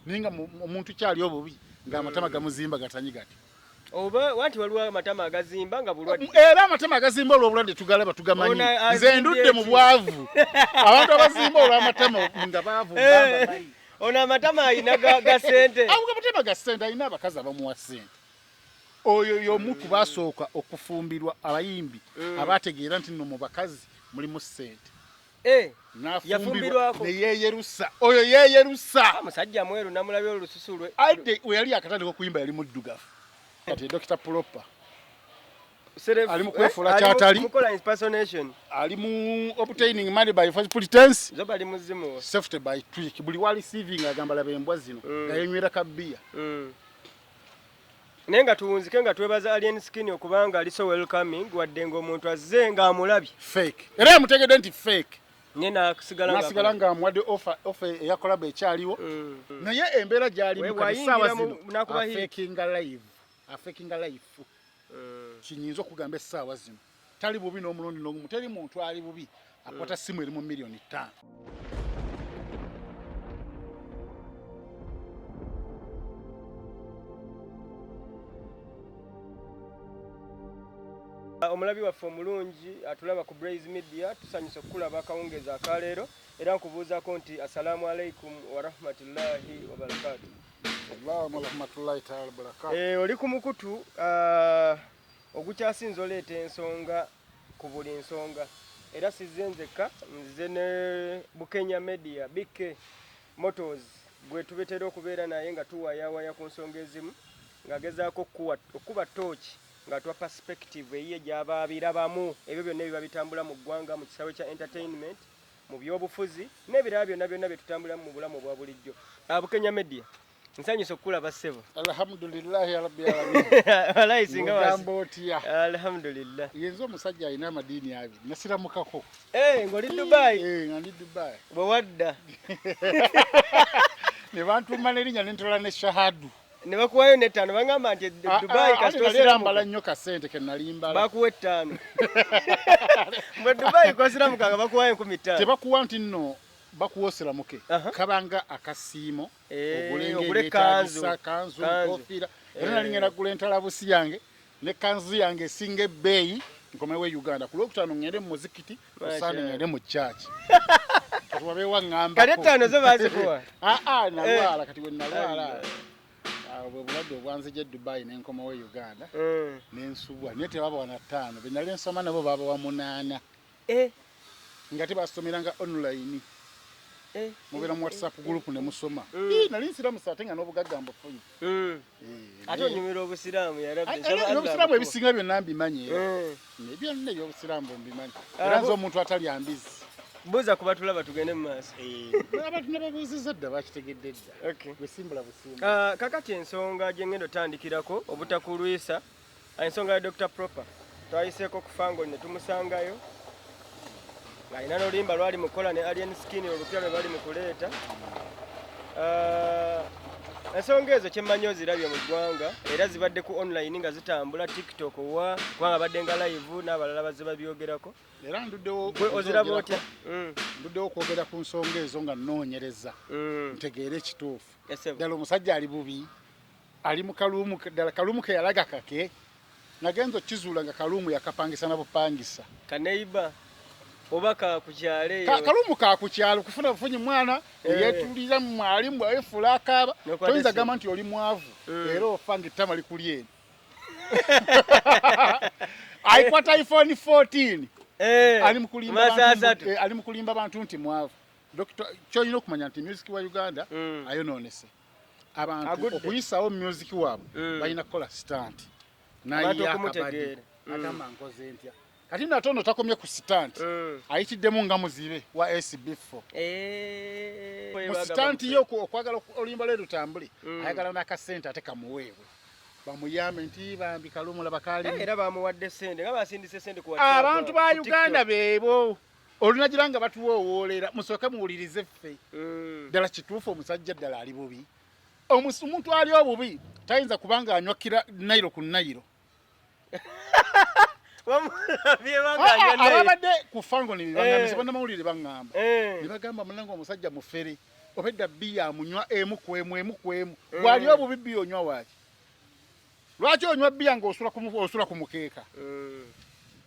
Naye nga omuntu kyali obubi ng'amatama gamuzimba gatanyi gati. Oba wanti waliwo amatama agazimba nga bulwadde. Era amatama agazimba olw'obulwadde tugalaba tugamanyi. Nze ndudde mu bwavu. Abantu abazimba olw'amatama nga baavu ngamba. Ono amatama alina ga ssente. Ago amatama ga ssente, alina abakazi abamuwa ssente. Oyo y'omu ku baasooka okufumbirwa abayimbi abategeera nti nno mu bakazi mulimu ssente. Eh, yafumbirwako ne yeeyerusa. Oyo yeeyerusa. Ah, musajja mweru namulabye olususu lwe. Ate we yali akatandika okuyimba yali muddugavu. Kati Dr. Proper ali mu kwefuula kyatali, ali mu obtaining money by false pretense, safety by trick. Buli wali receiving agamba laba embwa zino nga yenywera ka bbiya. Naye nga tuwunzike nga twebaza Alien Skin okubanga ali so welcoming, wadde ng'omuntu azze ng'amulabye fake, era yamutegedde nti fake, naye nasigala ng'amuwadde offer eya collab ekyaliwo. Naye embeera gy'alimu kati essaawa zino afakinga live, afakinga life. Kinyinza okugamba essaawa zino tali bubi n'omulundi n'ogumu. Teri muntu ali bubi akwata simu eri mu 5 miliyoni. Omulabi waffe omulungi atulaba ku Braze Media, tusanyusa okukulaba akawungeezi akaleero, era nkubuuzaako nti assalaamu alaikum warahmatullahi wabarakatu. Allahumma rahmatullahi taala barakatu. Oli ku mukutu ogukyasinze oleeta ensonga ku buli nsonga, era sizze nzekka, nzize ne Bukenya Media, BK Motors, gwe tubetera okubeera naye nga tuwayawaya ku nsonga ezimu, ng'agezaako okukuba tooki ng'atuwa perspective eyiye gy'aba abirabamu ebyo byonna ebiba bitambula mu ggwanga, mu kisaawe kya entertainment, mu byobufuzi n'ebirala byonna byonna bye tutambulamu mu bulamu obwa bulijjo. Bukenya Media, nsanyusa okukulaba ssebo. Alhamdulillahi rabbil alamin. Walayi singa Ogamba otya? Alhamdulillah. Yenze omusajja alina amadiini abiri, nasiramukako. Ng'oli Dubai? Eh, nga ndi Dubai. Bwe wadda? Ne bantuuma n'erinnya, ne ntola ne shahadu. Ne bakuwayo n'ettaano, bagamba nti Ah, Dubai ah, kasita ate nali era osiramuka mbala nnyo kasente ke nali mbala. Bakuwa 5. Bwe Dubai kwosiramuka nga bakuwayo 5000. Tebakuwa nti nno bakuwa osiramuke. Kabanga akasiimo. Ogule ogule ng'ebyetaagisa, kanzu. Kanzu, Kanzu. nkofiira. Era nali ngenda kugula entalabusi yange ne kanzu yange esinga ebbeeyi, nkomewo e Uganda ku Lwokutaano, ngende mu muzikiti, ku Sande ngende mu church. Kati wabeewo aŋŋambako. Kati 5 zo baazikuwa? Aa, nalwala. Kati bwe nalwala, bwe bulwadde obwanzija e Dubai ne nkomawo e Uganda nensubwa, naye tebabawa na ttaano. Be nali nsoma nabo babawa 8 nga tebasomeranga online. Mubeera mu WhatsApp group ne musoma. Ii, nali nsiramusa ate nga n'obugagga mbufunye. Ate onyumira obusiraamu ya Rabbi. Ah, nsaba era Allah ebyobusiraamu akuwe. Ebisinga byonna mbimanyi era. Byonna ebyobusiraamu mbimanyi. Era nze omuntu atalya mbizi. Buuza ku batulaba tugende mu maaso. Abantu nababuuzizza dda, bakitegedde dda. Bwesimbula busimba. Ah, kakati ensonga gye ngenda otandikirako obutakulwisa, ensonga ya Dr. Proper, twayiseeko ku Fangoni ne tumusangayo ng'alina n'oluyimba lwali mukola ne Alien Skin olupya lwe bali mu kuleeta. Ah, ensonga ezo kyemmanyi ozirabye mu ggwanga, era zibadde ku online nga zitambula, TikTok wa kubanga badde nga live n'abalala bazze babyogerako. Era nduddewo Gwe oziraba otya? Nduddewo okwogera ku nsonga ezo nga nnoonyereza ntegeere ekituufu. Yes, ddala omusajja ali bubi, ali mu kaluumu, ddala kaluumu ke yalaga kake. Nagenza okukizuula nga kaluumu yakapangisa na bupangisa. Kaneiba oba ka ku kyalo eyo? Kaluumu ka ku kyalo, kufuna bufunyi mwana eyetuulira mwalimu efuula akaaba. N'okwata Toyinza essimu. gamba nti oli mwavu era ofa nga ettama likuli eno. Aikwata iPhone 14. Ali mu kulimba Maaso bantu asatu. Ali mu kulimba bantu nti mwavu. Dokita, kyolina okumanya nti music wa Uganda ayonoonese. Abantu Agudde. okuyisawo music waabwe balina kukola stunt. Abantu Naye okumutegeera. akabadi agamba nkoze ntya. Kati nate ono takomye ku stunt, ayitiddemu nga muzibe wa SB4. Mu stunt ye okwagala oluyimba lwe lutambule, ayagala n'akasente ate kamuweebwe, bamuyambe nti bambi kalumula bakali. Era bamuwadde sente nga basindise sente ku WhatsApp, Abantu ba ku Uganda TikTok. Beebo olunagira nga batuwowoolera, musooke muwulirize ffe. Ddala kituufu omusajja ddala ali bubi? Omuntu ali obubi tayinza kubanga anywa kira nairo ku nairo. Wamulabye Ah, banganywa ah, naye. Ababadde ku Fangoni bebangambye, bannamawulire baŋŋamba, ne bagamba munange omusajja mufere. Obedda bbiya amunywa emu ku emu, emu ku emu. Bw'ali obubi bbiya onywa waaki? Lwaki onywa bbiya ng'osula ku osula ku mukeeka?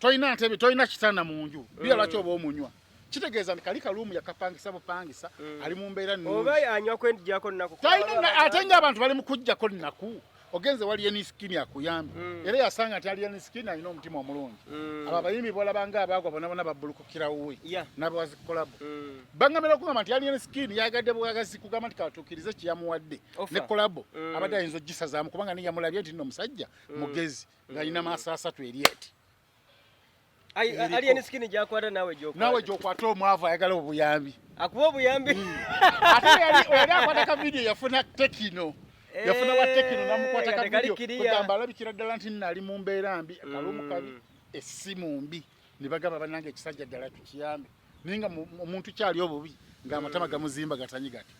Tolina ntebe, tolina kitanda mu nju. Bbiya lwaki oba omunywa? Kitegeeza nti kali kaluumu yakapangisa bupangisa, ali mu mbeera nnungi. Oba anywa kwenjako nnaku. Talina, ate ng'abantu bali mu kujjako nnaku. Ogenze wali Alien Skin akuyambe. Era yasanga nti Alien Skin alina omutima omulungi. Abo abayimbi b'olaba nga abaagwa bonna bonna babbulukukira wuwe. N'abawazi collabo. Bangambira okugamba nti Alien Skin yagadde bwagazi kugamba nti katuukirize kye yamuwadde. Ne collabo abadde ayinza okugisazaamu kubanga ne yamulabye nti nno omusajja mugezi ng'alina maaso asatu eri eti. Alien Skin gy'akwata naawe gy'okwata. Naawe gy'okwata omwavu ayagala obuyambi. Akuwa obuyambi. Ate yali akwata ka video yafuna Tekino. Yafuna wa Tekino n'amukwata ka video. Kugamba alabikira ddala nti nno ali mu mbeera mbi, akalumu kabi, essimu mbi. Ne bagamba bannange ekisajja ddala tukiyambe. Naye nga omuntu kyali obubi ng'amatama gamuzimba gatanyi gati.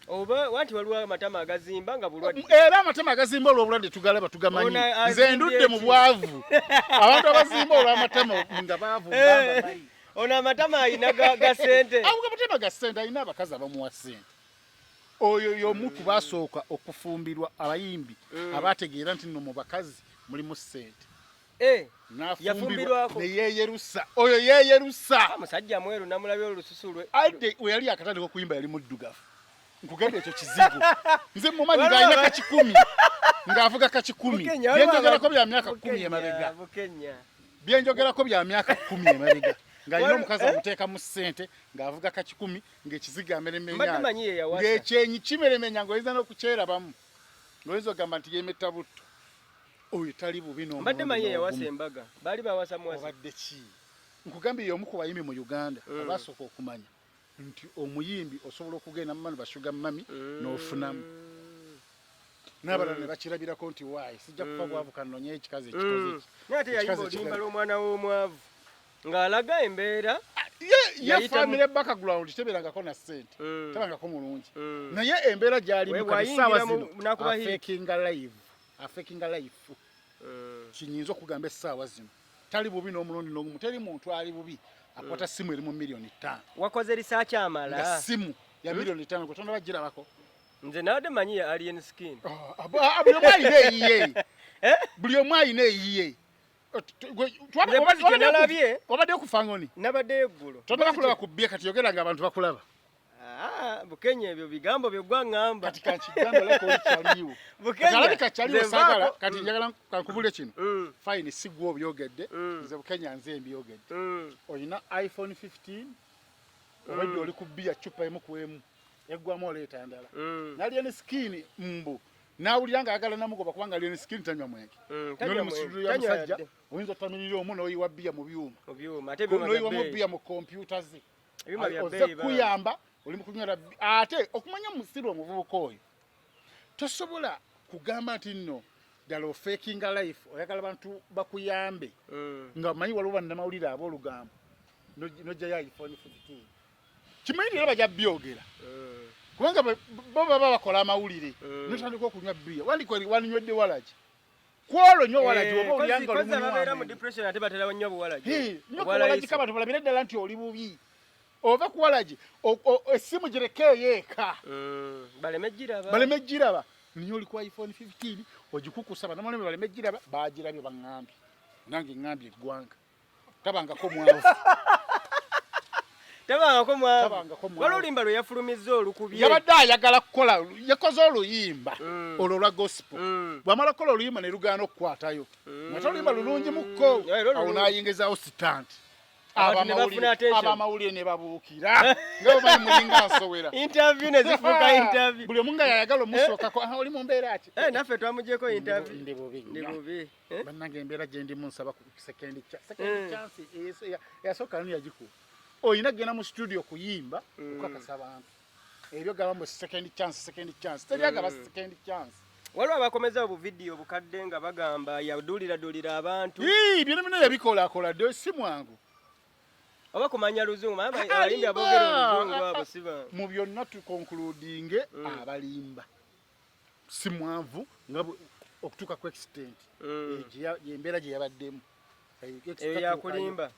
Oba wanti waliwo amatama agazimba nga bulwadde. Era amatama agazimba olw'obulwadde tugalaba tugamanyi. Nze ndudde mu bwavu. Abantu abazimba olw'amatama nga baavu mbamba mayi. Ono amatama alina ga ssente. Ago amatama ga ssente, alina abakazi abamuwa ssente. Oyo y'omu ku baasooka okufumbirwa abayimbi abategeera nti nno mu bakazi mulimu ssente. Yafumbirwako. Ne yeeyerusa. Oyo yeeyerusa. Musajja mweru namulabye olususu lwe. Ate we yali akatandika okuyimba yali muddugavu. Nkugambye ekyo kizibu. Nze mumanyi ng'alina kakikumi. Ng'avuga kakikumi. Byenjogerako bya myaka 10 emabega. Byenjogerako bya myaka 10 emabega. Ng'alina omukazi amuteekamu ssente ng'avuga kakikumi ng'ekizigo ameremenya. Ng'ekyenyi kimeremenya ng'oyinza n'okukyerabamu. Ng'oyinza okugamba nti yeemetta butto. Oyo tali bubi n'omulundi Mbadde manyi yawasa embaga. Baali bawasa muwasa. Obadde ki? Nkugambye y'omu ku bayimbi mu Uganda abaasooka okumanya nti omuyimbi osobola okugenda mu bano ba sugar mummy n'ofunamu. N'abalala ne bakirabirako nti waayi sijja kufa bwavu kannoonye ekikazi ekikoze ki. Naye ate yayimba oluyimba lw'omwana w'omwavu ng'alaga embeera. Ye family background tebeerangako na ssente, tabangako mulungi. Naye embeera gy'alimu kati essaawa zino afekinga live. Afekinga life. Kinyinza okugamba essaawa zino tali bubi n'omulundi n'ogumu, teri muntu ali bubi akwata simu eri mu miliyoni 5. Wakoze research amala. Nga simu ya miliyoni 5 gwe tonnaba girabako. Nze nabadde manyi ya Alien Skin. Buli omu alina eyiye. Buli omu alina eyiye. Wabadde okufa ngoni? Nabaddeyo eggulo. Tonnaba kulaba ku bbye kati yogera ng'abantu bakulaba. Bukenya ebyo bigambo byo gwa ŋŋamba. Kati kankigambe olabika oli kyaliwo. Bukenya, Alabika kyaliwo nze saagala, nvaako. kati njagala kankubule kino. Fine, si gwe obyogedde, nze Bukenya nze mbyogedde. Olina iPhone 15, obwedda oli ku bbiya ccupa emu ku emu, eggwamu oleeta ndala. N'Alien Skin mbu, n'awulira ng'ayagala namugoba kubanga Alien Skin tanywa mwenge. Tanywa N'oli mu mwenge, studio ya tanywa musajja, yadde. oyinza otamirira omu n'oyiwa bbiya mu byuma. Mu byuma, ate ebyuma bya N'oyiwamu bbeeyi. bbiya mu kompyuta ze. Ebyuma bya Ozze bbeeyi bambi. kuyamba, oli mu kunywera ate okumanya musiru omuvubuka oyo. Tosobola kugamba nti nno ddala ofekinga life, oyagala bantu bakuyambe. Nga omanyi waliwo bannamawulire ab'olugambo, n'ojjayo iPhone 15. Kimanyi nti era bajja byogera. Kubanga bo baba bakola amawulire. N'otandika okunywa bbiya. Wandinywedde walagi. Kwolwo nywa walagi, oba olya nga Kozi oli munywa ababeera mu amenge. depression ate batera nnyo buwalagi. Hii, nywa Obwala kuwalagi isi. k'abantu balabire ddala nti oli bubi. Ova ku walagi, essimu gireke eyeeka. Baleme giraba. Baleme giraba. Niye oli ku iPhone 15, ogikukusa bannamawulire baleme giraba, baagirabye baŋŋambye. Nange ŋŋambye eggwanga. Tabangako mwavu. Tabangako mwavu. Tabangako mwavu. Waliwo oluyimba lwe yafulumizza olukubye. Yabadde ayagala kukola, yakoze oluyimba olwo olwa gospel. Bw'amala okukola oluyimba ne lugaana okukwatayo. Nga ate oluyimba lulungi mukko, Era awo olulungi. n'ayingizaawo sitanti. Abantu ne bafuna attention. Abamawulire ne babuukira. Nga bwe bali mulinga nsowera. Interview ne zifuuka interview. Buli omu nga yayagala omusookako, oli mu mbeera ki? Naffe twamugyeko interview. Ndi bubi Ndi nnyo. bubi. Bannange embeera gye ndimu nsaba ku second chance eyasooka ani yagikuwa? Olina kugenda mu studio kuyimba okukakasa abantu. Ebyo gaba mu second chance, second chance. Teri agaba second chance. Waliwo abakomeza obuvidiyo obukadde nga bagamba yaduuliraduulira abantu. Ii, byonna byonna yabikolakola dde, si mwangu. Oba kumanya luzungu, abayimbi aboogera oluzungu abo si bangu. Mu byonna tukonkludinge abalimba. Si mwanvu nga okutuuka ku extent. Embeera gye yabaddemu. Eyo yakulimba.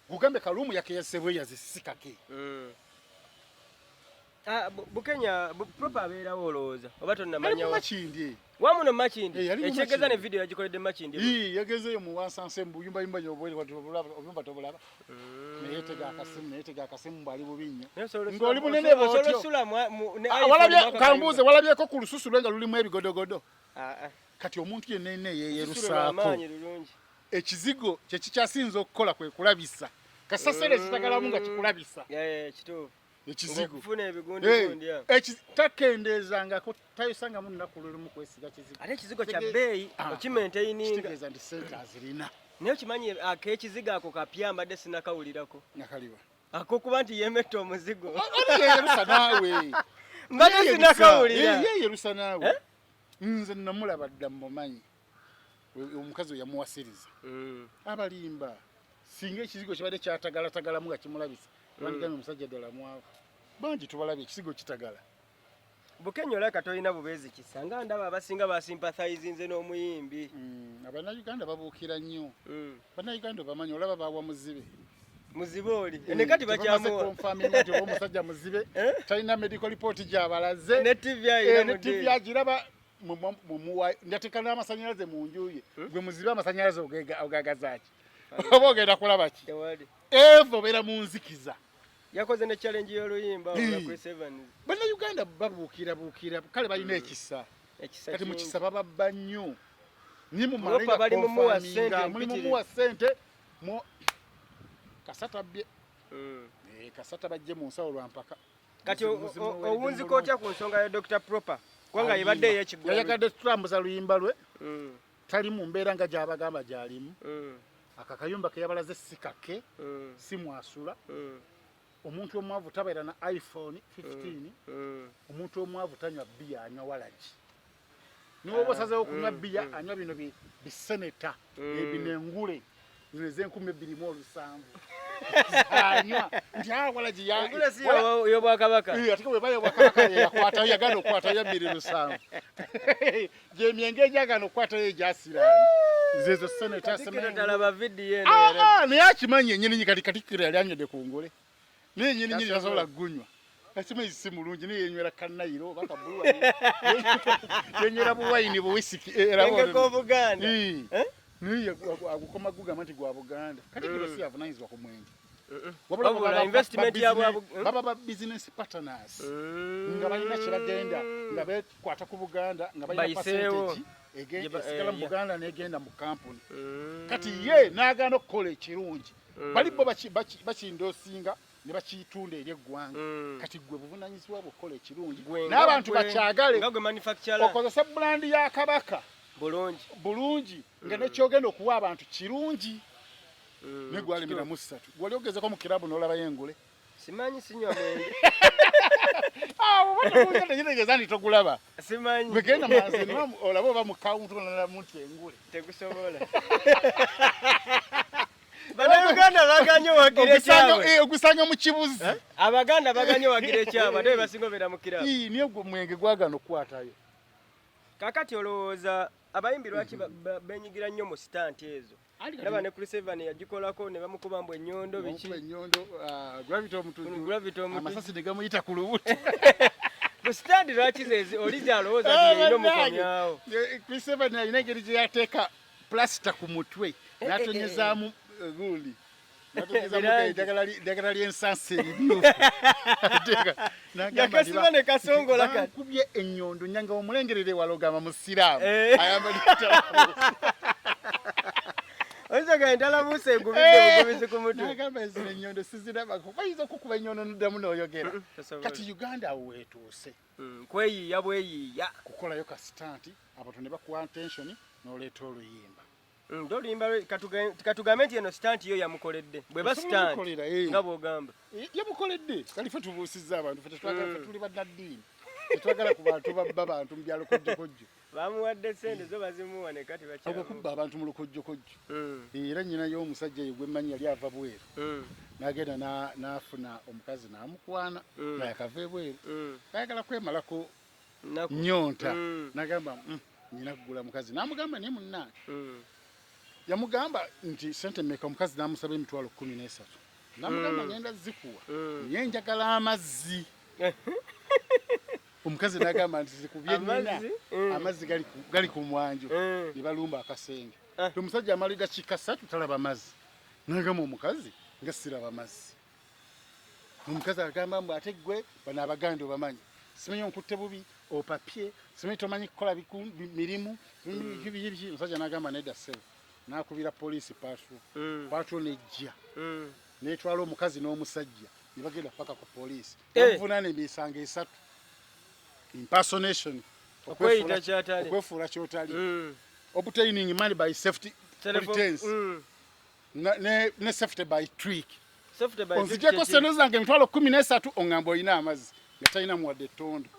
Kugambe Kalumu yakeyase bweyazi si kake. Ah, Bukenya Propa abeerawo olowooza oba tonnamanyawo? Makindye. Wamuno Makindye. Eh, ekitegeeza ne video yagikoledde Makindye. Ii, yagenzeeyo mu wansanse mu buyumbayumba nyo obwere wati obulaba obuyumba tobulaba. Naye tega akasimu, naye tega akasimu bwali bubi nnyo. Ng'oli bunene bw'otyo. Ah, walabye kambuuze walabyeko ku lususu lwe nga lulimu ebigodogodo. Ah, ah. Kati omuntu yenna yenna eyeeyerusaako. Ekizigo kye kikyasinze okukola kwe kulabisa. Kasasiro ekitagalamu nga kikulabisa. Kituufu. Ekizigo. Okufuna ebigundi awo. Takendeezangako, tayosangamu lunaku lulimu kwesiga kizigo. Ate ekizigo kya bbeeyi, okimaintaininga. Kitegeeza nti ssente azirina. Naye okimanyi ak'ekizigo ako kapya mbadde sinnakawulirako. Nakaliwa. Akokuba nti yeemetta omuzigo. Ani yeeyerusa naawe? Mbadde sinnakawulira. Yeeyerusa naawe. Eh? Nze namulaba dda mmumanyi. Omukazi we yamuwasiriza. Abalimba. Singa ekizigo kibadde kyatagalatagalamu nga kimulabisa. Bandigambye omusajja ddala mwavu. Bangi tubalabye ekizigo kitagala. Bukenya olabika tolina bubeezi kisa nga ndaba abasinga basimpathizinze n'omuyimbi. Abannayuganda babuukira nnyo. Bannayuganda obamanyi olaba bawa muzibe. Muzibe oli. Ne kati bakyamuwa. Confirming nti oba omusajja muzibe Eh? talina medical report gy'abalaze. Ne TV ayina Ne mu TV ddiini. agiraba mumuwa ndateeka n'amasannyalaze mu nju ye. Gwe muzibe amasannyalaze ogagaza ki? Oba ogenda kulaba ki? Tewali. Eva obeera mu nzikiza. Yakoze ne challenge y'oluyimba olwa Chris Evans. Bannayuganda babuukira buukira kale balina ekisa. Ekisa Kati mu kingi. kisa bababba nnyo. Ni mu Propa malenga bali mumuwa confirminga, ssente muli empitirivu. mumuwa ssente, kasata bbye. Kasata bajje mu nsawo lwa mpaka. Kati Muzimu muweredde owunzika mulungi. otya ku nsonga ya Dr. Propa? Kubanga Ayimba. yebadde ey'ekigula. Yayagadde tutambuza luyimba lwe. Tali mu mbeera nga gy'abagamba gy'alimu. Akakayumba ke yabalaze si kake, si mwasula. Omuntu omwavu tabeera na iPhone 15. Omuntu omwavu tanywa bbiya, anywa walagi. Niwoba osazeewo okunywa bbiya, anywa bino biseneta, bino engule, zino ez'enkumi ebbiri mu olusanvu. Anywa. Nti, walagi ya- Engule si wala- y'obwakabaka. Ate bwe baba y'obwakabaka yakwatayo, yagaana okukwatayo bbiri lusanvu. Gy'emyenge egyagaana okukwatayo egyasiraana. Zezo seneta Katikkiro asemenya. talaba vidiyo eno era. Naye akimanyi ennyini kati Katikkiro yali anywedde ku ngule. Naye ennyini nyini Tasobola. tasobola kugunywa. Akimanyi si mulungi naye yenywera kannayiro oba kabuluwa. Yenywera buwayini buwisiki. Era Mwenge bw'olwo. gw'Obuganda. Eh? Naye agukoma gugamba nti gwa Buganda. Katikkiro si avunaanyizibwa ku mwenge. Wabula Wabula investment ya bwa baba ba business partners. Nga balina kye bagenda, nga beekwata ku Buganda, nga balina Bayiseewo. percentage esigala mu Buganda n'egenda mu kampuni. Kati Ye ye n'agaana okukola ekirungi. Bali bo bakindoosinga ne bakiyitunda eri eggwanga. Kati gwe buvunaanyizibwa bwo okukola ekirungi. Gwe nga N'abantu bakyagale. Nga gwe manufacturer. Okozese brand ya Kabaka. Bulungi. Bulungi. Nga n'ekyogenda okuwa abantu kirungi. Ne gwalemera mu ssatu. Gwali ogezeko mu kirabu n'olabayo engule. Simanyi sinywa mwenge. Oba tobuuza tekitegeeza nti togulaba. Simanyi. Gwe genda maaso eno olabe oba mu kawuntu olalamu nti engule. Tegusobola. Bannayuganda baganye wagira ekyabwe. Ogusanga mu kibuzi. Abaganda baganye wagira ekyabwe ate be basinga obeera mu kirabu. Ii, niye gwe mwenge gwagaana okukwatayo. Kaakati olowooza abayimbi lwaki benyigira nnyo mu stunt ezo? Ali kati Ndaba ne Chris Evans yagikolako ne bamukuba mbu ennyondo biki. Bamukuba ennyondo, Gravity Omutujju. Gravity Omutujju. Amasasi ne gamuyita ku lubuto. Ku stunt lwaki ze oli gy'alowooza nti yeyina omukomyawo? Chris Evans alina engeri gye yateeka plaster ku mutwe, n'atonyezaamu, gundi. N'atonyezaamu Birangi. eddagala ly'ensansi erimyufu. Ateeka, n'agamba Yakasiba nti ne kasongola kati. Bankubye ennyondo nnyanga omulengerere wala ogamba musiraamu. Ayambadde ettalabuusi. Oyinza okugamba entalabuusi egubidde bugubizi ku mutwe. N'agamba zino ennyondo sizirabako. Bayinza okukuba ennyondo n'oddamu n'oyogera. Tosobola. Kati Uganda awo weetuuse. Kweyiiya bweyiiya. Kukolayo ka stunt, abantu ne bakuwa attention n'oleeta oluyimba. Oluyimba lwe, katugambe nti eno stunt yo yamukoledde. Bw'eba Osobola stunt, omukolera, nga bw'ogamba. Yamukoledde. Kali ffe tubuusizza abantu, ffe tetwagala, ffe tuli bannaddiini. Tetwagala ku bantu babba bantu mu byalo kojjokojjo. Bamuwadde ssente zo bazimuwa ne kati bakyamuwa. Ogwo kubba abantu mu lukojjokojjo. Era nnyina y'omusajja ye gwe mmanyi yali ava bweru. N'agenda n'afuna omukazi n'amukwana, nga yakava ebweru. Ayagala kwemalako Nnaku. nnyonta. N'agamba, nnyina kugula mukazi. N'amugamba naye munnange. Yamugamba nti ssente mmeka, omukazi n'amusaba emitwalo kkumi n'esatu. N'amugamba ngenda zikuwa. Naye njagala amazzi. Omukazi n'agamba nti zikubye nina Amazzi, amazzi gali ku mwanjo. Ne balumba akasenge. Omusajja amala eddakiika 3 talaba mazzi. N'agamba omukazi nga siraba mazzi. Omukazi agamba mbu ate ggwe bano Abaganda obamanyi, simanyi onkutte bubi, opapye, simanyi tomanyi kukola mirimu, biki, biki, biki. Omusajja n'agamba nedda ssebo, n'akubira poliisi patrol. Patrol n'ejja. N'etwala omukazi n'omusajja ne bagenda paka ku poliisi. Bamuvunaana emisango 3. Impersonation. Okweyita ky'atali. Okwefuula ky'otali. Obtaining money by safety pretense. Ne safety by trick. Safety by trick Onzijjeko kye ki? ssente zange emitwalo 13 ongamba olina amazzi nga talina muwadde ettondo.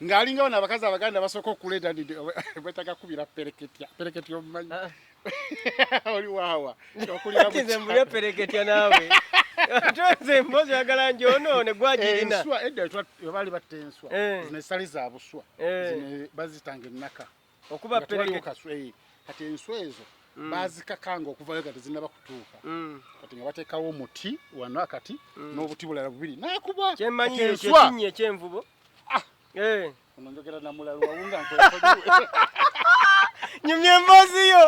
Ng'alinga bano abakazi Abaganda basooka okuleeta nti bwetaaga kubira pereketya. Pereketya omumanyi? Oli waawa. Okulira Ati nze mbulya pereketya naawe. Ate nze emboozi oyagala ngyonoone gwagirina. Enswa, edda baali batta enswa. Zino esali za buswa. Zino bazitanga ennaka. Okuba Nga tewaliwo pereketya. kaswa, Kati enswa ezo baazikakanga okuvayo nga tezinnaba kutuuka. Kati nga bateekawo omuti wano akati n'obuti bulala bubiri. N'akuba. Kyemmanyi Kati ekyo enswa. ekinnya eky'envubo. Ono njogera na mulalu wawunga nkwekoliwe. Nyumya emboozi yo.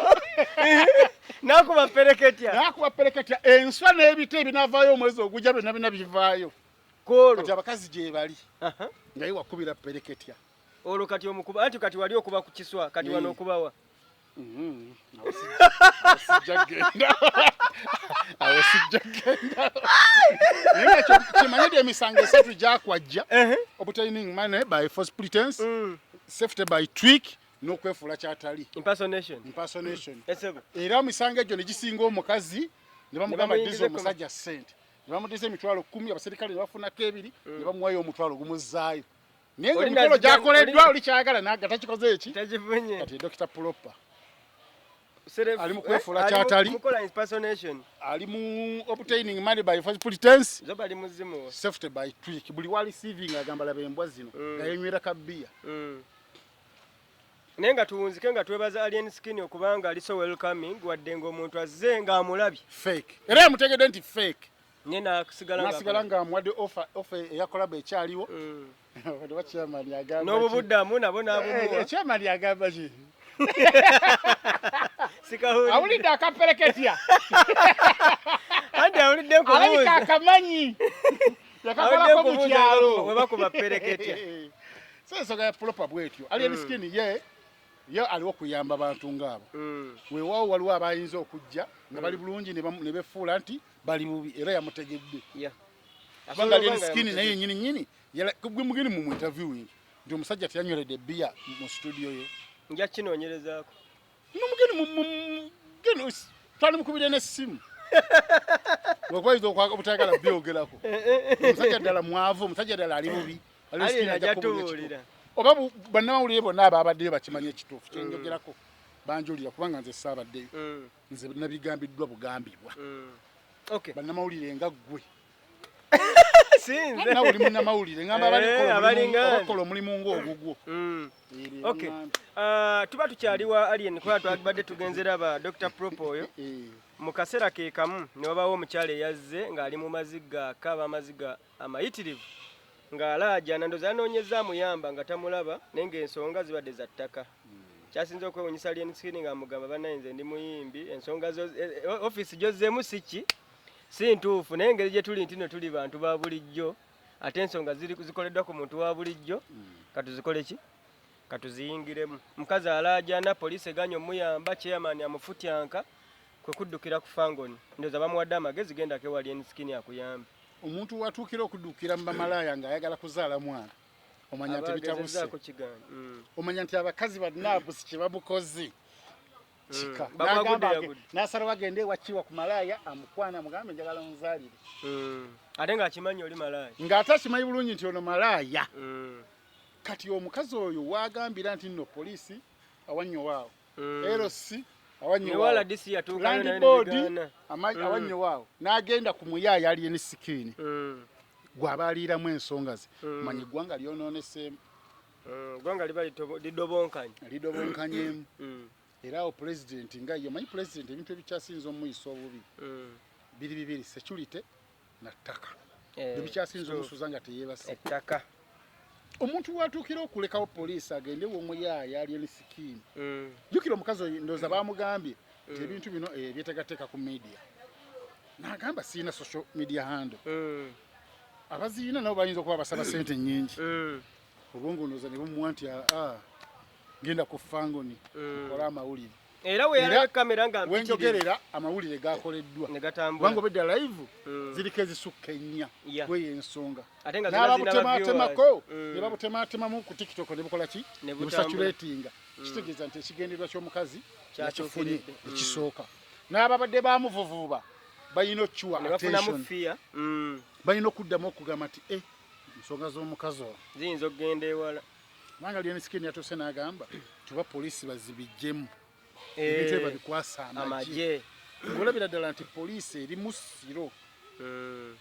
N'akuba pereketya. N'akuba pereketya. Enswa n'ebiti ebinaavaayo omwezi ogujja byonna byonna bivaayo. Kwolwo. Kati abakazi gye bali. Nga ye wakubira pereketya. Olwo kati omukuba, anti kati wali okuba ku kiswa, kati wano okubawa. Awo sijja kugenda. Awo sijja kugenda. Naye nga kimanye nti emisango 3 gyakwajja. Obtaining money by false pretense, safety by trick, n'okwefuula ky'atali. Impersonation. Impersonation. Esebo. Era emisango egyo ne gisinga omukazi, ne bamugamba Ne bamuyingiza ddiza omusajja ssente. Ne bamudiza emitwalo 10, abaserikale ne bafunako 2, ne bamuwayo omutwalo gumuzzaayo. Naye nga Oli emikolo nazija- gyakoleddwa, oli- oli kyayagala n'aga takikoze eki? Takifunye. Kati Dr. Proper. Seref- Ali mu kwefuula ali mu ky'atali. mukola impersonation. Ali mu obtaining money by false pretense. Zoba ali muzimu. Safety by trick. Buli wali receiving agamba laba embwa zino. Nga yenywera ka bbiya. Naye nga tuwunzike nga twebaza Alien Skin okubanga ali so welcoming, wadde ng'omuntu azze ng'amulabye. Fake. Era yamutegedde nti fake. Nye n'asigala nga N'asigala ng'amuwadde offer eya collab ekyaliwo. Oba chairman agamba ki? N'obubuddamu nabo n'abumuwa. Chairman agamba ki? Sikawulidde. Awulidde akapereketya. Anti awulidde nkubuuza. Alabika akamanyi. Yakakolako Awulidde mu nkubuuza kyalo. bwe bakuba pereketya. So ensonga ya Proper bw'etyo. Alien Skin ye aliwo kuyamba bantu ng'abo. Weewaawo waliwo abayinza okujja nga bali bulungi ne befuula nti bali bubi era yamutegedde. Kubanga Alien Skin naye yennyini nnyini, gwe mugeni mu interviewing nti omusajja teyanyweredde bbiya mu studio ye. Nja kinoonyerezaako. N'omugeni geno twali mukubire n'essimu. Lwakuba obutayagala byogerako. Omusajja ddala mwavu, omusajja ddala ali bubi. Alien Alien Skin ajja ajja kubuulira tubuulira. ekituufu. Oba bannamawulire bonna abaabaddeyo bakimanyi ekituufu kye njogerako. Banjulira kubanga nze saabaddeyo. Nze nabigambiddwa bugambibwa. Bannamawulire nga ggwe. Sinze. Nawe oli munnamawulire, ngamba abali kukola omulimu, Abalinga nze. abakola omulimu ng'ogugwo. Ebyo bimambi. Tuba tukyali wa Alien kuba twabadde tugenze raba Dr. Proper oyo. Mu kaseera ke kamu ne wabaawo omukyala eyazze ng'ali mu maziga, akaaba amaziga amayitirivu, ng'alaajana, ndowooza yanoonyezza amuyamba nga tamulaba, naye ng'ensonga zibadde za ttaka. Kyasinze okwewuunyisa Alien Skin ng'amugamba, bannaye nze ndi muyimbi, ensonga zo, ofiisi gy'ozzeemu si ki? Si ntuufu, naye engeri gye tuli nti nno tuli bantu ba bulijjo, ate ensonga zikoleddwa ku muntu wa bulijjo, katuzikole ki? Katuziyingiremu. Mukazi alaajana, poliisi eganye omuyamba, chairman amufutyanka, kwe kuddukira ku Fangoni. Ndowooza bamuwadde amagezi, gendako ewa Alien Skin akuyambe. Omuntu watuukira okuddukira mu bamalaaya ng'ayagala kuzaala mwana, omanya nti Aba bitabuse. agezezzaako kigaanyi. Omanya nti abakazi bannaabusi kye bamukoze. Kika. Bamwagudde N'agamba yagudde. n'asalawo agende ewa Kiwa ku malaaya, amukwane, amugambe njagala onzaalire. Ate ng'akimanyi oli malaaya. Ng'ate akimanyi bulungi nti ono malaaya. Kati omukazi oyo waagambira nti nno poliisi awannyo waawo. LC awannyo Ne wala waawo. DC yatuukayo naye ne Landboard bigaana. Awannyo waawo. N'agenda ku muyaaya Alien Skin. Gw'aba aliiramu ensonga ze. Manya eggwanga lyonooneseemu. Eggwanga liba lidobonkanye. Lidobonkanyemu. Era awo pulezidenti nga ye, omanyi pulezidenti ebintu ebikyasinze omuyisa obubi. Biri bibiri, security na ttaka. Ebikyasinze omusuza nga teyeebase. Ettaka. Omuntu watuukira okulekawo poliisi agende w'omuyaaya ali eni sikiini. Jjukira omukazi oyo, ndowooza baamugambye nti ebintu bino byetegateeka ku media, n'agamba siina social media handle. Abaziina nabo bayinza okuba basaba sente nnyingi. Obwongo ndowooza ne bumuwa nti aa, genda ku Fangoni okole amawulire. Era we yalaba kamera nga mpitirivu. Wenjogerera amawulire gakoleddwa ne gatambula. Kubanga obedda live ziriko ezisukka ennya. Kweyo ensonga Ate nga zonna zirina n'ababutematemako viewers. Ne babutematemamu ku TikTok ne bukola ki? Ne Ne butambula. busaturatinga. Kitegeeza nti ekigendererwa ky'omukazi yakifunye. Kyatuukiridde. Ekisooka, n'ababadde bamuvuvuuba balina okukiwa Ne bafunamu attention. fear. Balina okuddamu okugamba nti e ensonga z'omukazi ono Ziyinza okugenda ewala. Kubanga Alien Skin yatuuse n'agamba tuba poliisi bazibijjemu ebintu ebyo babikwasa amagye. Amagye. Ng'olabira ddala nti poliisi eri mu ssiro.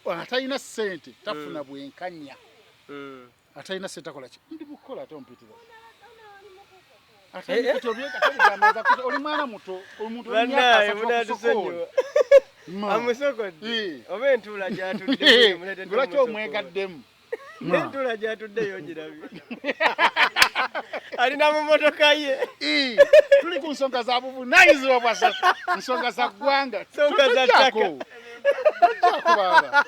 Atalina ssente tafuna bwenkanya. Atalina ssente akola ki? Ndi mukukola ate ompitira. Oli mwana muto, omuntu oli myaka Bannaye 30 okusokola. munatusonyiwa. Amusokodde. Oba entuula gy'atudde muleetedde Lwaki omusokola. omwegaddemu? N'entuula gy'atudde yogirabye. Alina mu motoka ye. Tuli ku nsonga za buvunaanyizibwa bwa sasa, nsonga za ggwanga. Nsonga za ttaka. Tojjaako baaba.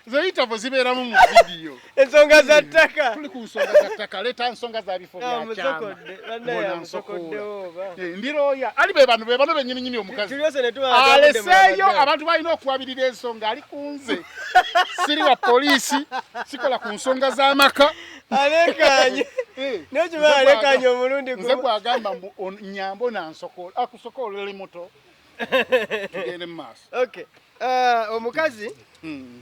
Zoyitavo zibeeramu mu vidiyo. Ensonga za ttaka. Tuli ku nsonga za ttaka, leeta nsonga za bifo bya kyama. Amusokodde. Bannaye Mbona amusokoddewo oba. Ndirooya ali be bano, be bano bennyini nyini omukazi Tulyose ne tuba nga twavudde mu aleseeyo Ramadan. abantu balina okuwabirira ensonga. Ali ku nze, siri wa poliisi, sikola ku nsonga z'amaka. Alekaanye. Naye Nze okimanyi alekaanye omulundi nze gumu. gwagamba mbu nyambo nansokola akusokola oli muto, tugende mu maaso. Okay. Omukazi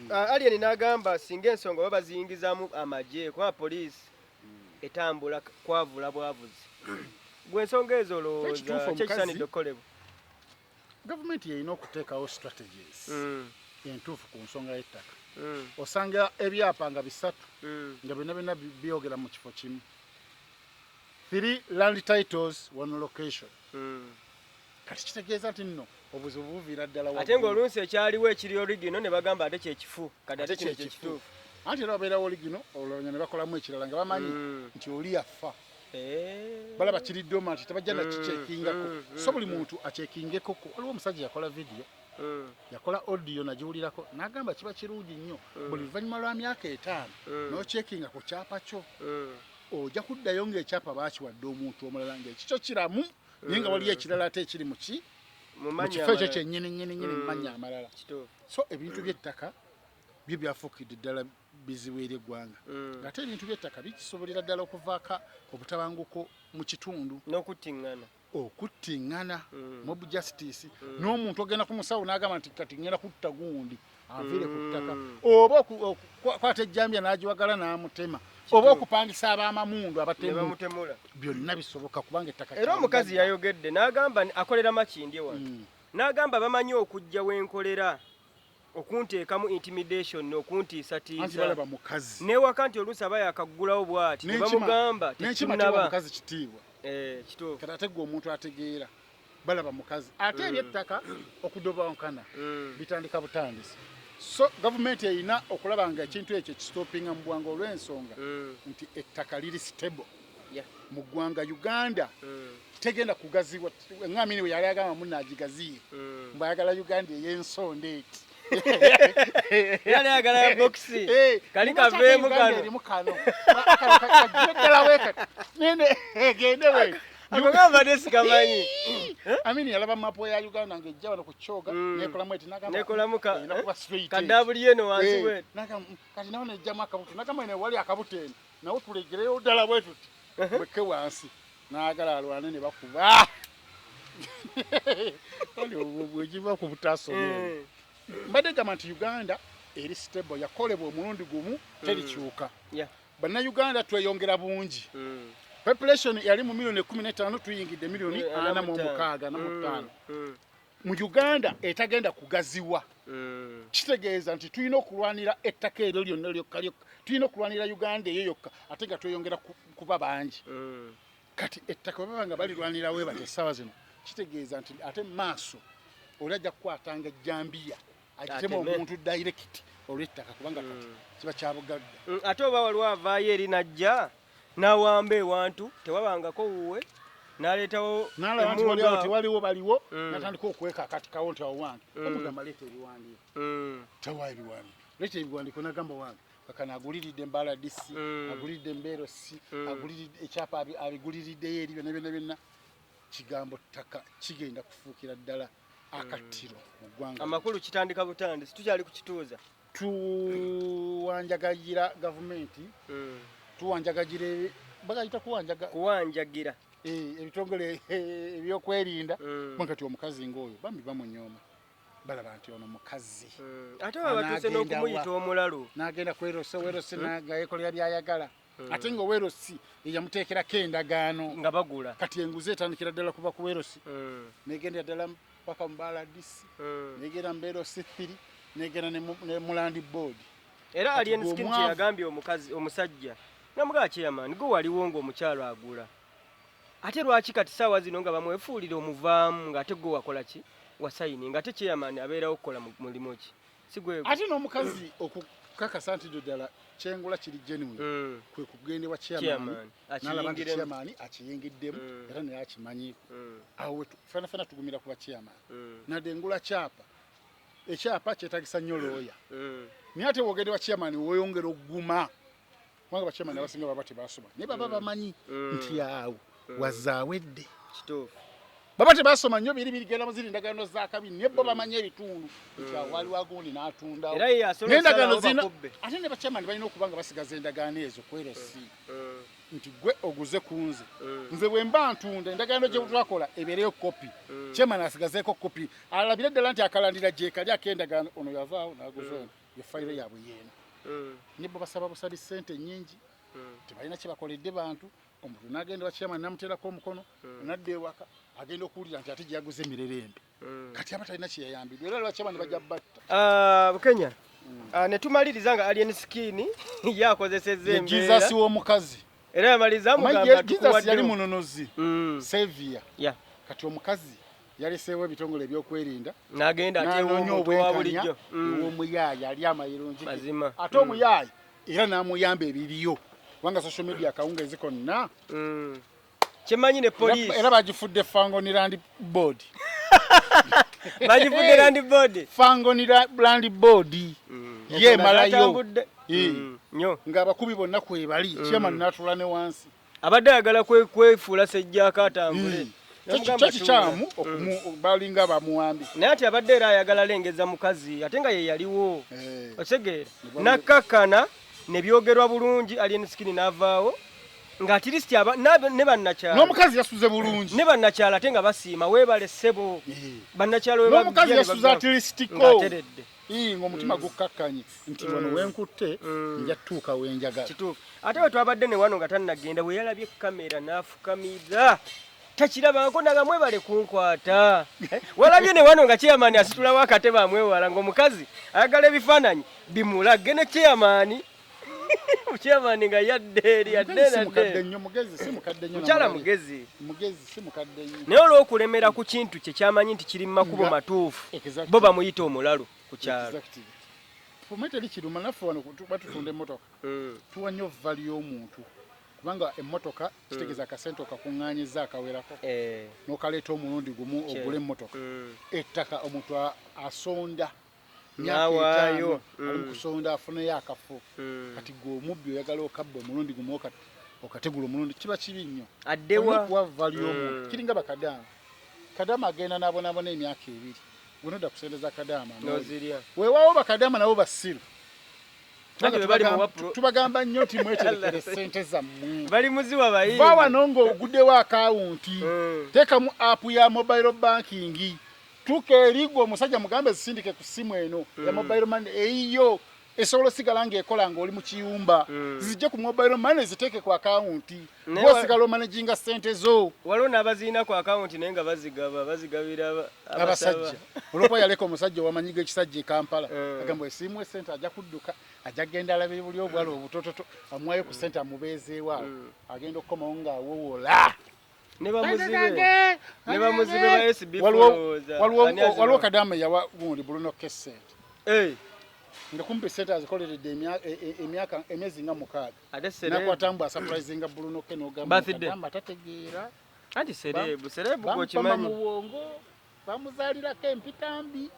Alien n'agamba singa ensonga baba baziyingizaamu amagye, kuba poliisi etambula kwavula bwavuzi. Gwe ensonga ezo olowooza Ekituufu ki omukazi- ekisaanidde okukolebwa? Gavumenti yerina okuteekawo strategies entuufu ku nsonga y'ettaka. Osanga ebyapa nga bisatu nga byonna byonna byogera mu kifo kimu, three land titles, one location. Kati kitegeeza nti nno obuzibu buviira ddala Ate waggulu. ng'oluusi ekyaliwo ekiri original ne bagamba ate kyekifu, kati ate Ate kino kyekifu. kyekituufu. Anti era wabeerawo original, olwo ne bakolamu ekirala nga bamanyi nti oli yafa. Balaba kiri doma nti tebajja nakikyekingako. So buli muntu akyekingeko. Waliwo omusajja yakola vidiyo, yakola audio, nagiwulirako, n'agamba kiba kirungi nnyo buli luvannyuma lwa myaka 5 n'okyekinga ku kyapa kyo. Ojja kuddayo ng'ekyapa baakiwadde omuntu omulala ng'ekikyo kiramu, naye nga waliyo ekirala ate ekiri mu ki Mu mu mannya kifo ekyo amalala. kyennyini nnyini nnyini mu mannya amalala. So ebintu by'ettaka byo byafuukidde ddala bizibu eri eggwanga. Ng'ate ebintu by'ettaka bikisobolera ddala okuvaako obutabanguko mu kitundu. N'okuttiŋŋana. Okuttiŋŋana, mob justice, n'omuntu ogenda ku musawo n'agamba nti kati ngenda kutta gundi anviire ku ttaka, oba okukwata ejjambya n'agiwagala n'amutema, oba okupangisa ab'amamundu Ne abatemu. bamutemula. Byonna bisoboka kubanga ettaka Era omukazi kya yayogedde n'agamba akolera Makindye wano. N'agamba bamanyi okujja wenkolera okunteekamu intimidation, Anti okuntiisatiisa. balaba mukazi. Newaka nti oluusi aba yakaggulawo bw'ati ne bamugamba N'enkima tewa tetunnaba. mukazi kitiibwa. Kituufu. Kati ate gwe omuntu ategeera balaba mukazi ate ebyettaka okudobankana bitandika butandisi. So gavumenti erina okulaba nga ekintu ekyo kisitopinga mu bwangu olw'ensonga nti ettaka liri stable mu ggwanga Uganda. Tegenda kugazibwa. Eŋŋamini bwe yali agamba munaagigaziye mbu ayagala Uganda ey'ensonda eti. Era nayagala ya bokisi. Kali Lwaki ate kaveemu Uganda kano. erimu kano kajje ddala weekati nene egende we. Ako gamba sikamanyi. Amini yalaba mapu ya Uganda ng'ejja wano ku Kyoga nekolamu eti n'agamba Nekolamu erina kuba straight ka eti. W eno wansi bweti. N'agamba, kati nawo nejjamu akabuto, n'agamba eno wali akabuto eno nawo tulegereyo ddala bwe tuti bweke wansi, n'agala alwane ne bakuba oli bwegiva ku butaasoma ebyo. Mbadde gamba nti Uganda eri stable, yakolebwa omulundi gumu, terikyuka. Bannayuganda tweyongera bungi. Population yali mu miliyoni 15, tuyingidde miliyoni 46, 45 mu Uganda etagenda kugaziwa. Kitegeeza nti tulina okulwanira ettaka eryo lyonna lyokka lyokka, tulina okulwanira Uganda eyo yokka, ate nga tweyongera kuba bangi. Kati ettaka bwe baba nga balirwanira weebati essaawa zino, kitegeeza nti ate mu maaso oli ajja kukwatanga ejjambiya Agitema omuntu direct olw'ettaka, kubanga kati kiba kya bugagga. Ate oba waliwo avaayo eri najja n'awamba ewantu tewabangako wuwe, n'aleetawo n'alaba nti waliwo tewaliwo baliwo, natandika okwekakatikawo nti awo wange. Omugamba, leeta ebiwandiiko. Tawa ebiwandiiko. Leeta ebiwandiiko, nagamba wange. Kakano aguliridde Mbala DC, aguliridde Mbeero C, aguliridde ekyapa, abiguliriddeyo eri byonna byonna byonna. Kigambo ttaka kigenda kufuukira ddala akattiro mu ggwanga. Amakulu kitandika butandisi, tukyali ku kituuza. Tuwanjagagira gavumenti, tuwanjagagira, bagayita kuwanjaga? Kuwanjagira. Ebitongole ebyokwerinda. Kati omukazi ng'oyo bambi bamunyooma, balaba nti ono mukazi. Ate baba batuuse n'okumuyita omulalu. N'agenda ku LC, LC nga yeekolera byayagala, ate nga owa LC eyamuteekerako endagaano nga bagula. Kati enguzi etandikira ddala kuva ku LC, negendera ddala paka mu Mbala DC, negenda mu LC 3, negenda ne mu Land Board. Era Alien Skin kyeyagambye omukazi, omusajja namugamba, chairman, gwe waliwo ng'omukyalo agula, ate lwaki kati saawa zino nga bamwefuulira omuvaamu, ng'ate gwe wakola ki, wasayini, ng'ate chairman abeerawo okukola mulimu ki, si gwe? Ate n'omukazi okukakasa nti ddala ddala kyengula kiri genuine, kwe kugenda ewa chairman n'alaba nti chairman akiyingiddemu era naye akimanyiiko. Awo fena fena tugumira kuba chairman. Nadde ngula kyapa, ekyapa kyetagisa nnyo looya, naye ate wogende wa chairman weeyongera okuguma, kubanga ba chairman abasinga baba tebasoma, naye baba bamanyi nti awo wazaawedde. Kituufu. Baba tebasoma nnyo biri birigenda mu ziri ndagaano zakabi, naye bo bamanyi ebitundu nti awo waliwo agundi n'atundawo. Era ye asobola n'endagaano okusalawo zirina bakubbe. Ate ne ba chairman balina okuba nga basigaza endagaano ezo ku LC, nti gwe oguze ku nze, nze bwe mba ntunda, endagaano gye twakola ebeereyo kopi. Chairman asigazeeko kopi, alabire ddala nti akalandira gye kali ak'endagaano, ono yavaawo n'aguza ono, ye fayiro yaabwe yeeno. Ne bo basaba busabi ssente nnyingi, tebalina kye bakoledde bantu. Omuntu n'agenda wa chairman n'amuteerako omukono, nadda ewaka, agenda okuwulira nti ate gye yaguze emirerembe. Kati aba talina kye yayambiddwa, era lwa chairman bajja batta. Ah, Bukenya. Ah, ne tumaliriza nga Alien Skin yakozesezza ye embeera. Jesus w'omukazi. Era yamaliriza Omanyi amugamba Jesus yali tukuwaddewo. mununuzi, savior. Kati omukazi yaleseewo ebitongole ebyokwerinda N'agenda ate n'anoonya ew'omuntu wa obwenkanya bulijjo. ew'omuyaayi ali amayirungi. Mazima. Ate omuyaayi era n'amuyamba ebiriyo, kubanga social media akawungeezi konna. Kyemmanyi ne poliisi Era bagifudde Fangoni Land Board. Bagifudde Land Board. Fangoni Land Board ye emalayo. Zatambudde. Eh. Nnyo. Ng'abakubi bonna kwebali, chairman n'atula ne wansi. Abadde ayagala kwefuula sejjaako atambule. Namugamba kyo kikyamu balinga bamuwambi. Naye ati abadde era ayagala lengeza mukazi, ate nga ye yaliwo. Eh. Okitegeera, nakkakkana ne byogerwa bulungi, Alien Skin n'avaawo nga at least ne bannakyalo N'omukazi yasuze bulungi. Ne bannakyalo ate nga basiima, weebale ssebo. Eh. Bannakyalo we N'omukazi bajja ne yasuze bagamba at least ko ng'ateredde. Ng'omutima gukkakkanye nti wano wenkutte nja tuuka wenjagala. Kituufu. Ate bwe twabadde ne wano nga tannagenda, bwe yalabye kamera n'afukamira, takirabangako, naga mwebale kunkwata. Eh, walabye ne wano nga chairman asitulawo akatebe amwewala, ng'omukazi ayagala ebifaananyi bimulage ne chairman, chairman nga yadde eri yadde Mugezi si mukadde nadde. nnyo, mugezi si mukadde nnyo. Mukyala Namulabye. mugezi. Mugezi, si mukadde nnyo. Naye olw'okulemera ku kintu kye kyamanyi nti kiri mu makubo matuufu, bo bamuyita omulalu ku kyalo. Exactly. Fume teri kiruma, naffe wano batutunda emmotoka, tuwa nnyo value y'omuntu, kubanga emmotoka kitegeeza akasente okakuŋŋaanyiza akawerako n'okaleeta omulundi gumu ogule emmotoka. Ettaka omuntu asonda myaka N'awaayo. 50 ali mu kusonda afuneyo akafo. Kati gwe omubbi oyagala okabba omulundi gumu, okategula omulundi, kiba kibi nnyo. Addewa? Olina okuwa value y'omuntu. Kiringa bakadaama, kadaama agenda n'abonaabona emyaka 2, gwenodda kusendeza kadaama n'olya. N'ozirya. Weewaawo bakadaama nabo basiru. Anti bwe bali mu Tubagamba nnyo nti mweterekere ssente zammwe. Bali muziwa bayimbi. Va wano ng'oguddewo akawunti, teekamu app ya mobile banking, tuuka eri gwe omusajja mugambe zisindike ku ssimu eno ya mobile money eyiyo, esobola osigala ng'ekola ng'oli mu kiyumba. Zijje ku mobile money, ziteeke ku akawunti, Naye gwosigala omanaginga ssente zo. Waliwo n'abaziina ku akawunti naye nga bazigaba, bazigabira abasajja, olwokuba yaleka omusajja owamanyi g'ekisajja e Kampala. Agamba esiimu esente ajja kudduka, ajja kgenda alabe buli obwala obutototo, amuwayo ku ssente amubeezeewo awo. Agenda okukomawo ng'awowola. Ne bamuzibe ba SB. Waliwo Folowooza. Ani aziba? Waliwo kadaama eyawa gundi Bruno K sente. Nga kumpi sente azikoleredde emyaka emyezi nga 6. Nakwata mbu asurprisinga Bruno K n'ogamba Kadama tategeera. Anti celeb, celeb gw'okimanyi. Mu bwongo, bamuzaalirako empitambi.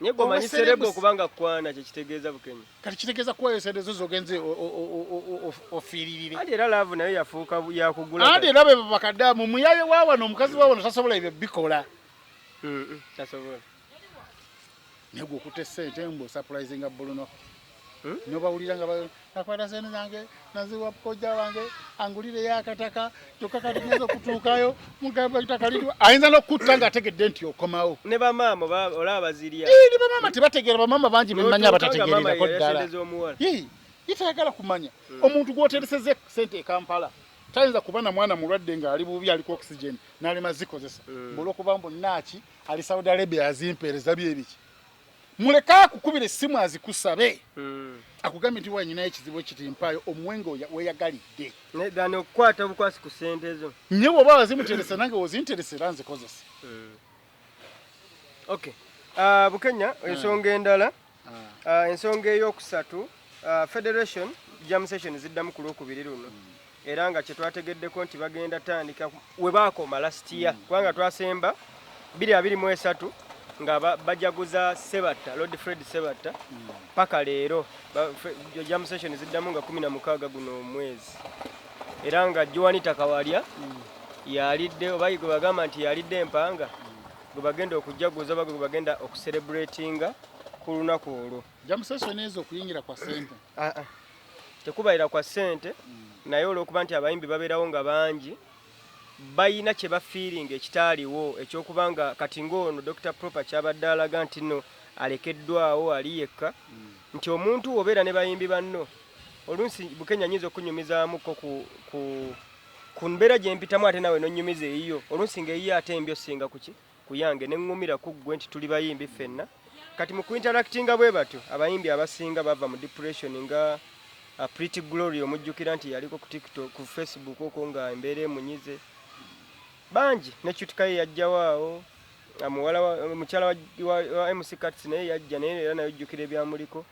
Naye gwe omanyi celeb okubanga kwana kye kitegeeza Bukenya. Kati kitegeeza kuwayo sente zo z'ogenze ofiiririre. Anti era love nayo yafuuka yakugula. Anti era be bakadamu muyaye wa wano omukazi wa wano tasobola ebyo bikola. Tasobola. Naye gwe okutte ssente mbu osurprisinga Bruno. N'obawulira nga nakwata ssente zange naziwa kojja wange angulireyo akataka kyokka kati ngenza okutuukayo mugamba ettaka liriwa. Ayinza n'okutta ng'ategedde nti okomawo. Ne bamaama olaba bazirya. Ne bamaama tebategeera, bamaama bangi bemmanyi abatategeererako ddala. Ye tayagala kumanya. Omuntu gw'oteresezza ssente e Kampala tayinza kuba na mwana mulwadde ng'ali bubi aliko oxygen n'alema zikozesa. Olw'okuba mbu naaki ali Saudi Arabia azimpeereza byebiki. Muleke akukubira essimu azikusabe. Akugambye nti wanyinayo ekizibu ekiti mpaayo omuwenge weeyagalidde. Nedda okukwata obukwasi ku ssente zo. Nnyo bw'oba wazimuteresa nange wozinteresa era nzikozesa. Okay. Bukenya ensonga endala. Ensonga ey'okusatu, Federation jam session ziddamu ku Lwokubiri luno. Era nga kye twategeddeko nti bagenda tandika we baakoma last year kubanga twasemba 2023 nga bajaguza Sebatta, Lord Fred Sebatta paka leero. Jam session ziddamu nga 16 guno omwezi. Era nga Joanita Kawalya yalidde oba gwe bagamba nti yalidde empanga gwe bagenda okujaguza oba gwe bagenda okucelebratinga ku lunaku olwo. Jam session ezo okuyingira kwa ssente. Tekubayira kwa ssente naye olw'okuba nti abayimbi babeerawo nga bangi bayina kye bafiiringa ekitaaliwo ekyokuba nga kati ng'ono Dr. Proper kyabadde alaga nti nno alekeddwawo ali yekka nti omuntu obeera ne bayimbi banno oluusi Bukenya nnyinza okunyumizaamuko ku mbeera gye mpitamu ate naawe n'onnyumiza eyiyo oluusi ng'eyiyo ate embi osinga ku ki ku yange ne ŋŋumira ku ggwe nti tuli bayimbi ffenna. Kati mu kuinteractinga bwe batyo abayimbi abasinga bava mu depression nga Pretty Glory omujjukira nti yaliko ku TikTok ku Facebook okwo nga embeera emunyize bangi ne Cutika ye yajjawo awo mukyala wa MC Kats naye yajja naye era naye ojjukira ebyamuliko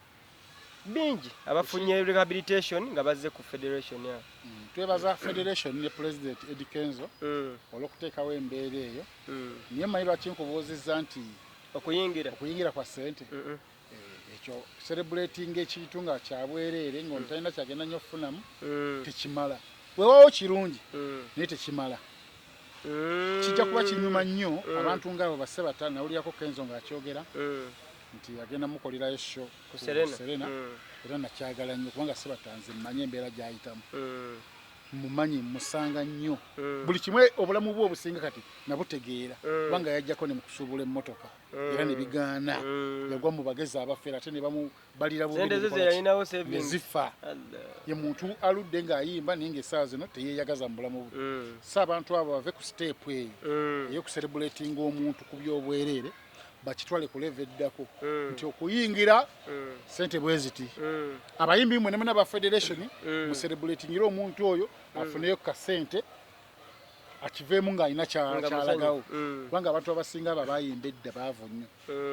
bingi abafunye rehabilitation nga bazze ku federation ya. Twebaza federation ne President Eddie Kenzo olw'okuteekawo embeera eyo. Naye mmanyi lwaki nkubuuzizza nti okuyingira kwa ssente. Ekyo celebrating ekintu nga kyabwereere ng'ono talina kyagenda nnyo okufunamu tekimala. Weewaawo kirungi naye tekimala. Kijja kuba kinyuma nnyo abantu ng'abo ba Sebatta nawulirako Kenzo ng'akyogera nti agenda mukolerayo show ku Serena era nakyagala nnyo kubanga Sebatta nze mmanyi embeera gy'ayitamu. Mumanyi musanga nnyo. Buli kimwe obulamu bwe obusinga kati nabutegeera kubanga yajjako ne mu kusuubula emmotoka era ne bigaana. Yagwa mu bagezi abafeera ate ne bamubalira bubi ne zifa. Ye muntu aludde ng'ayimba naye ng'essaawa zino teyeeyagaza mu bulamu bwe. So abantu abo bave ku step eyo ey'okucelebratinga omuntu ku by'obwereere bakitwale ku level eddako nti okuyingira ssente bwe ziti. Abayimbi mmwe ne muna ba federation mucelebratingire omuntu oyo afuneyo kasente akiveemu ng'alina kyalagawo. Kubanga abantu abasinga abo abayimba edda baavu nnyo.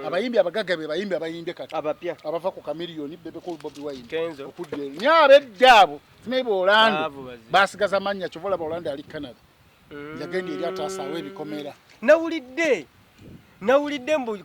Abayimbi abagagga be bayimbi abayimbye kati abava ku Chameleone, Bebe Cool, Bobi Wine okudda eno. Naye ab'edda abo simanyi be Orlando baasigaza mannya kyova olaba Orlando ali Canada. Yagenda eri ataasaawo ebikomera. Nawulidde mbu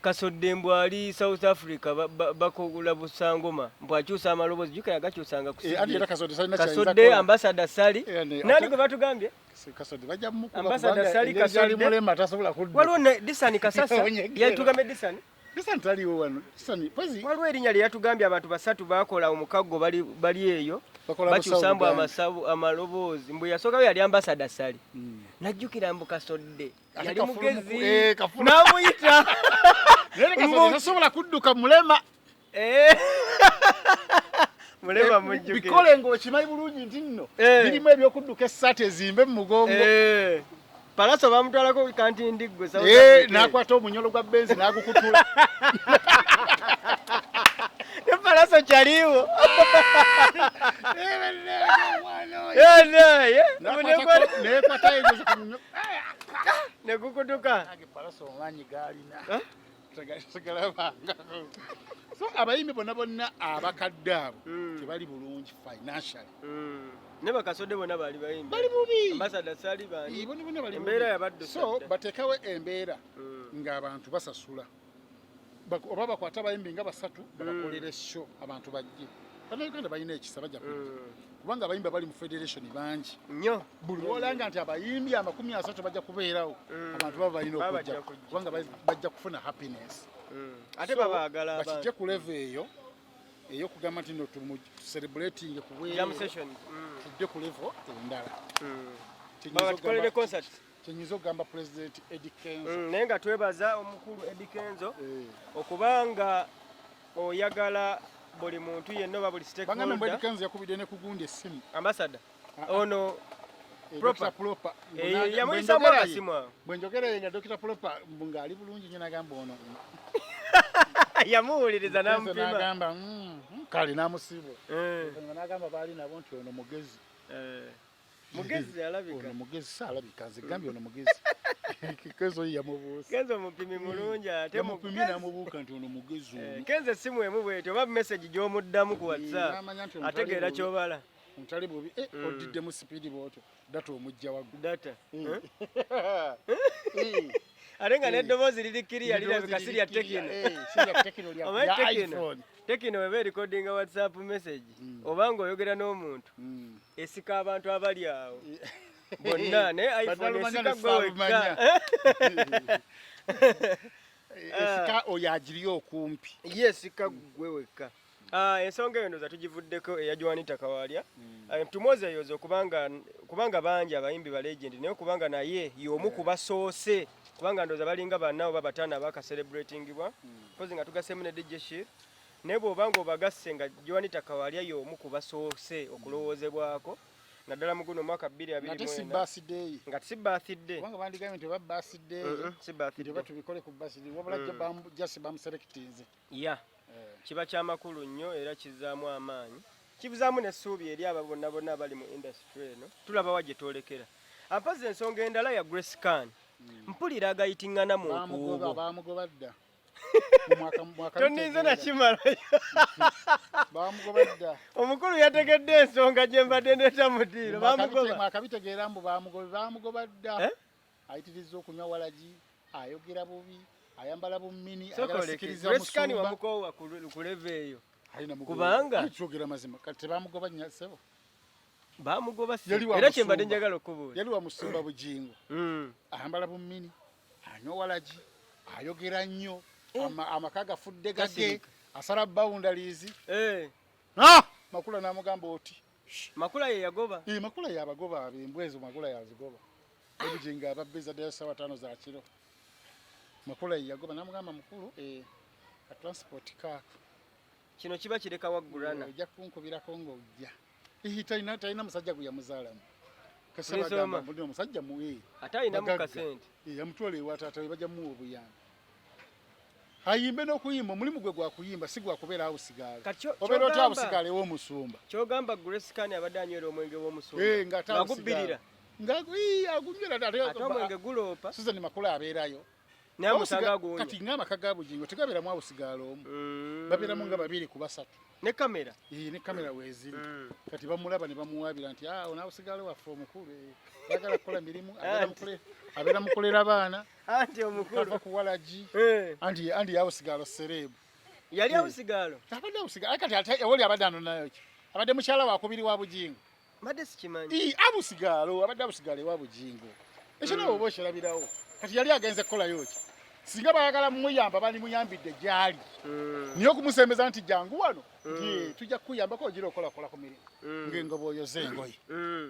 Kasodde mbu ali South Africa bakola busangoma mbu akyusa amaloboozi jjukira yagakyusanga ku Kasodde Ambassador Sali nani gwe batugambye Kasodde bajja mumukuba Ambassador Sali Kasodde mulema tasobola kudda. Waliwo ne Disani Kasasa yatugambye Disani Disani taliwo wano Disani pozi waliwo erinnya lye yatugambye abantu basatu bakola omukago bali eyo bakyusa mbu amaloboozi mbu yasookayo yali Ambassador Sali najjukira mbu Kasodde yali mugezi n'amuyita tasobola kudduka mulema. Mulema mujjukire. Bikole ng'okimanyi bulungi nti nno birimu ebyokudduka essaati ezimbe mu mugongo. Palaso bamutwalako kantindi ggwe South Africa. N'akwata omunyolo gwa Benzi n'agukutula. Ne Palaso kyaliwo. Nekwata engozi ku munyolo. Ne gukutuka. Nange Palaso amaanyi g'alina. Sigalabangako. So abayimbi bonna bonna abakadde abo tebali bulungi financially. Ne bakasodde bonna baali bayimbi. Bali bubi. Ambassador Sali bani. Bonna bonna bali bubi. Embeera yabaddusa So dda. bateekawo embeera ng'abantu basasula. Oba bakwate abayimbi nga basatu babakolere show abantu bajje. Bannayuganda balina ekisa, bajja kujja. Kubanga abayimbi abali mu federation bangi. Nnyo. Buli lw'olanga nti abayimbi 30 bajja kubeerawo, abantu baba balina Baba okujja bajja kujja. kubanga bajja kufuna happiness. Ate So, babaagala abantu. bakijje ku level eyo ey'okugamba nti no celebrating ku bwereere. Jam sessions. Tudde ku level endala. Baba tukolere concert. Kyenyinza okugamba President Eddy Kenzo. Naye nga twebaza omukulu Eddy Kenzo okubanga oyagala buli muntu yenna oba buli Bangambe mbu Eddy stakeholder. Kenzo yakubidde ne ku gundi essimu. Ambassador. Ono Dr. Proper. Proper. Yamuyisaamu akasimu awo. Bwe njogera ye nga Dr. Proper mbu ng'ali bulungi nnyo, n'agamba ono. Yamuwuliriza Kenzo n'amupima. n'agamba, kale n'amusiibula. Oluvannyuma n'agamba baali nabo nti ono mugezi. Mugezi alabika. Ono mugezi saalabika, nze gambye ono mugezi. Kenzo ye yamubuusa. Kenzo mupimi mulungi ate Yamupimye mugezi. n'amubuuka nti ono mugezi ono. Kenzo essimu emu bw'etyo oba message gy'omuddamu ku WhatsApp N'amanya nti ono ategeera tali bubi. ky'obala. Ntali bubi, odiddemu sipiidi bw'otyo, data omujja waggulu. Data. Ate nga n'eddoboozi liri kiriya, lirabika si lya Tecno. Si lya Tecno, Omanyi lya Tecno? iPhone. Tecno bw'eba erecordinga WhatsApp message, oba ng'oyogera n'omuntu, esika abantu abali awo bonna, naye iPhone Bannalumanya esika ne gwe wekka. Saalumanya. Esika oyo agiri okumpi. Ye esika gwe wekka. Ensonga eyo ndowooza tugivuddeko eya Joanita Kawalya. Tumwozeeyoze kubanga bangi abayimbi ba legend, naye kubanga naye y'omu ku basoose, kubanga ndowooza balinga bana oba bataano abakacelebratingibwa, mpozi nga tugaseemu ne DJ Shir. Naye bw'oba ng'obagasse nga Joanita Kawalya y'omu ku basoose okulowoozebwako, naddala mu guno omwaka bbiri abiri Ate si mu ena. birthday. Nga si birthday. Kubanga bandigambye nti oba birthday, Si birthday. nti oba tubikole ku birthday, wabula just bamuselectinze. Kiba kyamakulu nnyo era kizzaamu amaanyi, kivuzaamu n'essuubi eri abo bonna bonna abali mu industry eno. Tulaba wa gye twolekera. Ampozi ensonga endala ya Grace Khan, mpulira agayitiŋŋana mu Bamugoba, nkuubo. bamugoba dda. Mu mwaka Toninze bitegeera. nakimalayo. Bamugoba dda. Omukulu yategedde ensonga gye mbadde ndeeta mu ddiiro. Bamugoba. Mwakabitegeera mbu bamugoba dda. Eh? Ayitirizza okunywa walagi, ayogera bubi, ayambala bumini, Sooka ayagala oleke. sikiriza Grace Khan musumba. wamukoowa ku level eyo. Alina mugoba. Kubanga? Ali twogera mazima, kati tebamugoba nnya ssebo. Bamugoba si. Yali wa Era kye mbadde musumba. njagala okubuuza. Yali wa musumba Bugingo. Ayambala bumini, anywa walagi, ayogera nnyo, amaka gafudde gage, Gasirika. asala boundaries. Makula n'amugamba oti. Makula ye yagoba. Makula yabagoba embwa ezo, Makula yazigoba. Obugingo ababba ezaddeyo ssaawa 5 za kiro. Makula ye yagoba n'amugamba mukulu, ka transport kaako. Kino kiba kireka waggulana. Ojja kunkubirako ng'ojja. Talina musajja gwe yamuzaalamu. Kasa Prince bagamba Omar. mbu nno omusajja muwe. Ate alinamu Bagagga. kasente. Yamutwala ewa taata we, bajja muwa obuyambi. Ayimbe n'okuyimba, omulimu gwe gwa kuyimba, si gwa kubeera awusigaala. Kati Obeera otya awusigaala ew'omusumba? Kyogamba Grace Khan abadde anywera omwenge w'omusumba. Nga ate Ng'agubbirira. Nga agunywera ate Ate omwenge guloopa. Susan Makula abeerayo. Naye amusanga agunywa. Kati ng'amaka ga Bugingo tegabeeramu awusigaala omu. Babeeramu nga 2 ku 3. Ne kamera. Ne kamera weeziri. Kati bamulaba ne bamuwaabira nti, ono awusigaala waffe omukulu, ayagala kukola mirimu, Anti. abeera mukolera baana. Anti omukulu. Ava ku walagi. Anti yawusigaalo sereebu. Yali awusigaalo? Abadde awusigaalo. Kati ate ewoli abadde anonayo ki? Abadde mukyala wa kubiri wa Bugingo. Mbadde sikimanyi. Awusigaalo, abadde awusigaalo ewa Bugingo. Ekyo nawe oba okirabirawo. Kati yali agenze kukolayo ki? Singa baayagala muyamba, balimuyambidde gy'ali. Naye okumusembeza nti jangu wano, nti tujja kukuyambako ogira okolakola ku mirimu. Ng'engo bw'oyoza engoye.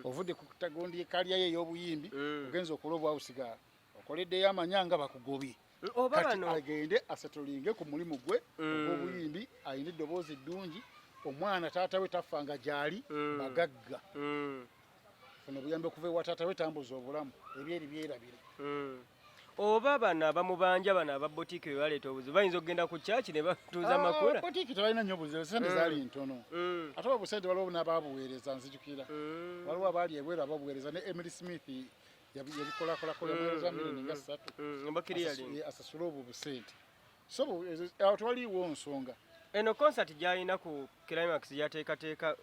Ovudde ku tagundi kalya ye ey'obuyimbi, ogenze okola obwawusigaalo. Okoleddeyo amanya nga bakugobye. Oba Kati bano agende asetolinge ku mulimu gwe ogw'obuyimbi, alina eddoboozi ddungi, omwana taata we tafa nga gy'ali, bagagga. Funa obuyambi okuva ewa taata we, tambuza obulamu, ebyeri byerabire. Oba bano abamubanja, bano aba botiiki be baleeta obuzibu, bayinza okugenda ku kyaki ne batuuza Makula. Botiiki tebalina nnyo buzibu, sente zaali ntono. Ate obusente waliwo n'abaabuweereza, nzijukira. Waliwo abaali ebweru ababuweereza, ne Emily Smith yabikolakolako, yamuweereza miliyoni nga 3. Oba clearing. Asasule obwo busente. So awo tewaliiwo nsonga. Eno concert gy'alina ku Climax yateekateeka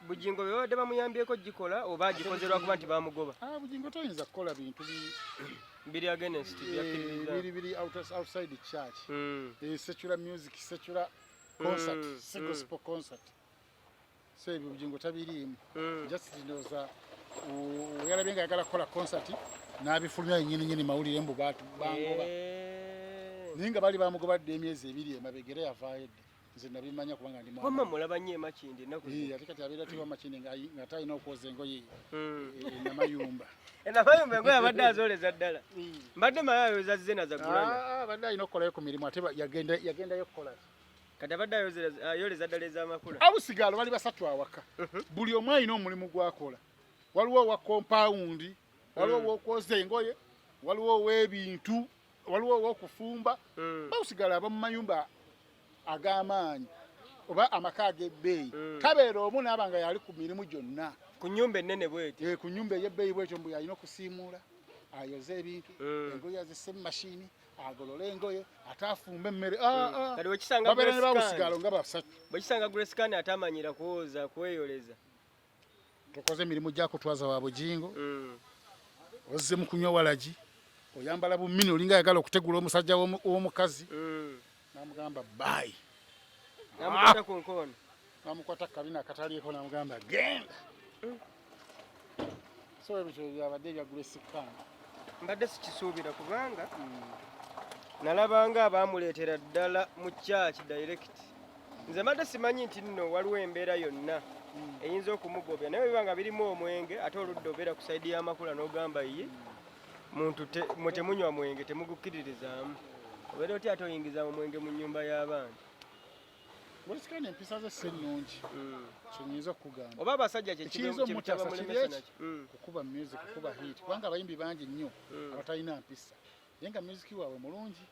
Bugingo be babadde bamuyambyeko gikola oba agikoze lwakuba nti bamugoba? Ah, Bugingo toyinza kukola bintu biri against byakkiririza biri biri outside church. Secular music, secular concert, si gospel concert. So ebyo Bugingo tabiriimu. Just ndowooza yalabye nga ayagala kukola concert n'abifulumya yennyini nyini mawulire mbu bangoba. Naye nga baali bamugobadde emyezi 2 emabega era yavaayo dda. Nze nabimanya kubanga ndi mwana. Wamma mulaba nnyo e Makindye ennaku zino. Ate kati abeera tewa Makindye nga ate alina okwoza engoye namayumba. Namayumba engoye abadde azooleza ddala. Mbadde maye ayoza zena za Gulana. Abadde alina okukolayo ku mirimu ate yagendayo okukola. Kati abadde ayoleza ddala ez'amakula. Abusigaalo bali basatu awaka. Buli omu alina omulimu gw'akola. Waliwo owa compound, waliwo ow'okwoza engoye, waliwo ow'ebintu, waliwo ow'okufumba. Bawusigala aba mu mayumba ag'amaanyi oba amaka ag'ebbeeyi. Tabeera omu n'aba nga yali ku mirimu gyonna. Ku nnyumba ennene bw'etyo. Ku nnyumba ey'ebbeeyi bw'etyo mbu yalina okusiimuula, ayoze ebintu, engoye azisse mu mashini, agolole engoye, ate afumbe emmere. Kati bwe kisanga Babeera ne bawusigalo nga basatu. Bwe kisanga Grace Khan atamanyira kwoza, kweyoleza. Tukoze emirimu gya kutwaza wa Bugingo. Ozze mu kunywa walagi, oyambala bumini olinga ayagala okutegula omusajja w'omukazi. N'amugamba bye. N'amukwata ku nkoona. N'amukwata ku kabina akataliiko n'amugamba genda. So ebyo byabadde ebya Grace Khan. Mbadde sikisuubira kubanga nalabanga abaamuleetera ddala mu church direct. Nze mbadde simanyi nti nno waliwo embeera yonna eyinza okumugobya, naye biba nga birimu omwenge ate oludda obeera ku side y'amakula n'ogamba ye muntu mwe temunywa mwenge temugukkiririzaamu, obeera otya ate oyingiza omwenge mu nnyumba y'abantu? Grace Khan empisa ze si nnungi, kyenyinza okukugamba. Oba abasajja Ekiyinza omutaasa kiri eki kukuba music, kukuba hit, kubanga abayimbi bangi nnyo abatalina mpisa, naye nga music waabwe mulungi.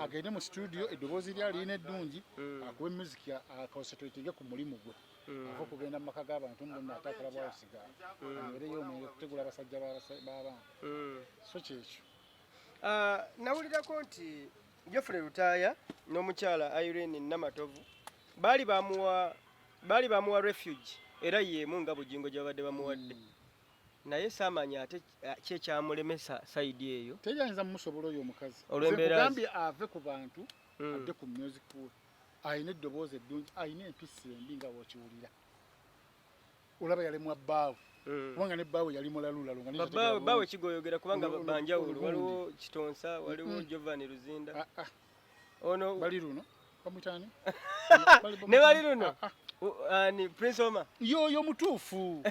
Agende mu studio, eddoboozi lye alina eddungi, akuwe music, aconcentratinge ku mulimu gwe, ava okugenda mu maka g'abantu mbonna ate akola bwawusigaala anywereyo omwenge kutegula abasajja b'abaana. So kyekyo. Nawulirako nti Geoffrey Lutaaya n'omukyala Irene Namatovu baali bamuwa refuge era y'emu nga Bugingo gye babadde bamuwadde, naye saamanya ate ki ekyamulemesa side eyo. Teyayinza mumusobola oyo omukazi. Olw'embeera ze. Nkugambye ave ku bantu, adde ku music we. Alina eddoboozi eddungi, alina empisa embi nga bw'okiwulira. Olaba yalemwa bbaawe, kubanga ne bbaawe yali mulalulalu nga Bbaawe bbaawe kigoyogera kubanga banjawulo, waliwo Kitonsa, waliwo Giovanni Luzinda. Ono bali luno bamuyita ani? Ne bali luno ani? Prince Omar. Yoyo mutuufu.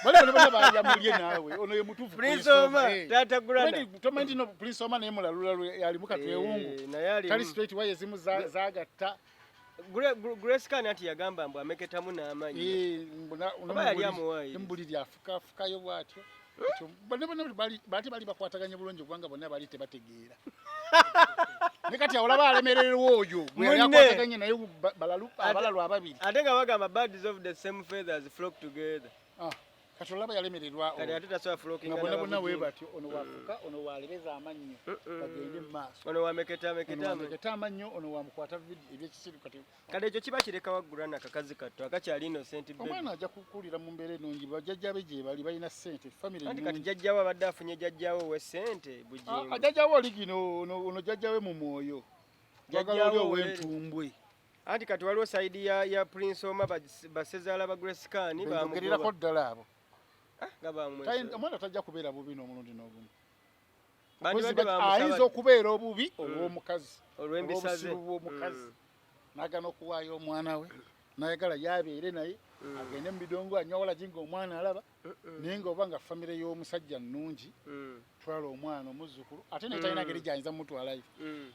Bali bano bonna bayamulye naawe, ono ye mutuufu. Prince Omar, Taata Gulana. Tomanyi nti no Prince Omar naye mulalulalu, yalimu katwewungu. Naye alimu. Tali straight, waye ezimu zagatta. Grace Khan anti yagamba mbu ameketamu n'amannyo. Oba yali amuwaayiriza. Mbuliri afukafukayo bw'atyo. Ekyo, bonna bonna bati bali bakwataganye bulungi kubanga bonna bali tebategeera. Ne kati olaba alemererwa oyo gwe yali Munne. akwataganye naye balalu, abalalu ababiri. Ate nga bagamba birds of the same feathers flock together. Kati olaba yalemererwa Kati oyo. ate tasobola flockinga Nga bonna bonna n'abavugi. we batyo, ono wafuka, ono walebeza amannyo, bagende mu maaso. Ono wameketa, ameketa Ono amannyo. wameketa amannyo, ono wamukwata video ebyekisiru kati. Kati ekyo kiba kireka waggulana akakazi katto akakyali innocent baby. Omwana ajja kukulira mu mbeera ennungi, bajjajja be gye bali balina ssente, family Anti kati nnungi. jjajjawe abadde afunye jjajjawe ow'essente, Bugingo. Jjajjawe oli gino, ono jjajjawe mu mwoyo. Jjajjawe Njagala oli ow'entumbwe. ow'entumbwe. Anti kati waliwo side ya Prince Omar, basezaala ba Grace Khan Benjogererako bamugoba. ddala abo. Nga bamwesa. Omwana tajja kubeera bubi n'omulundi n'ogumu. Bandibadde Mpozi bamusaba ayinza okubeera obubi olw'omukazi. Olw'empisa ze. Olw'obusiru bw'omukazi. N'agana okuwaayo omwana we, n'ayagala yabeere naye, agende mu bidongo anywa walagi ng'omwana alaba, naye ng'oba nga famire y'omusajja nnungi, twala omwana omuzzukulu, ate naye talina ngeri gy'ayinza mutwalayo,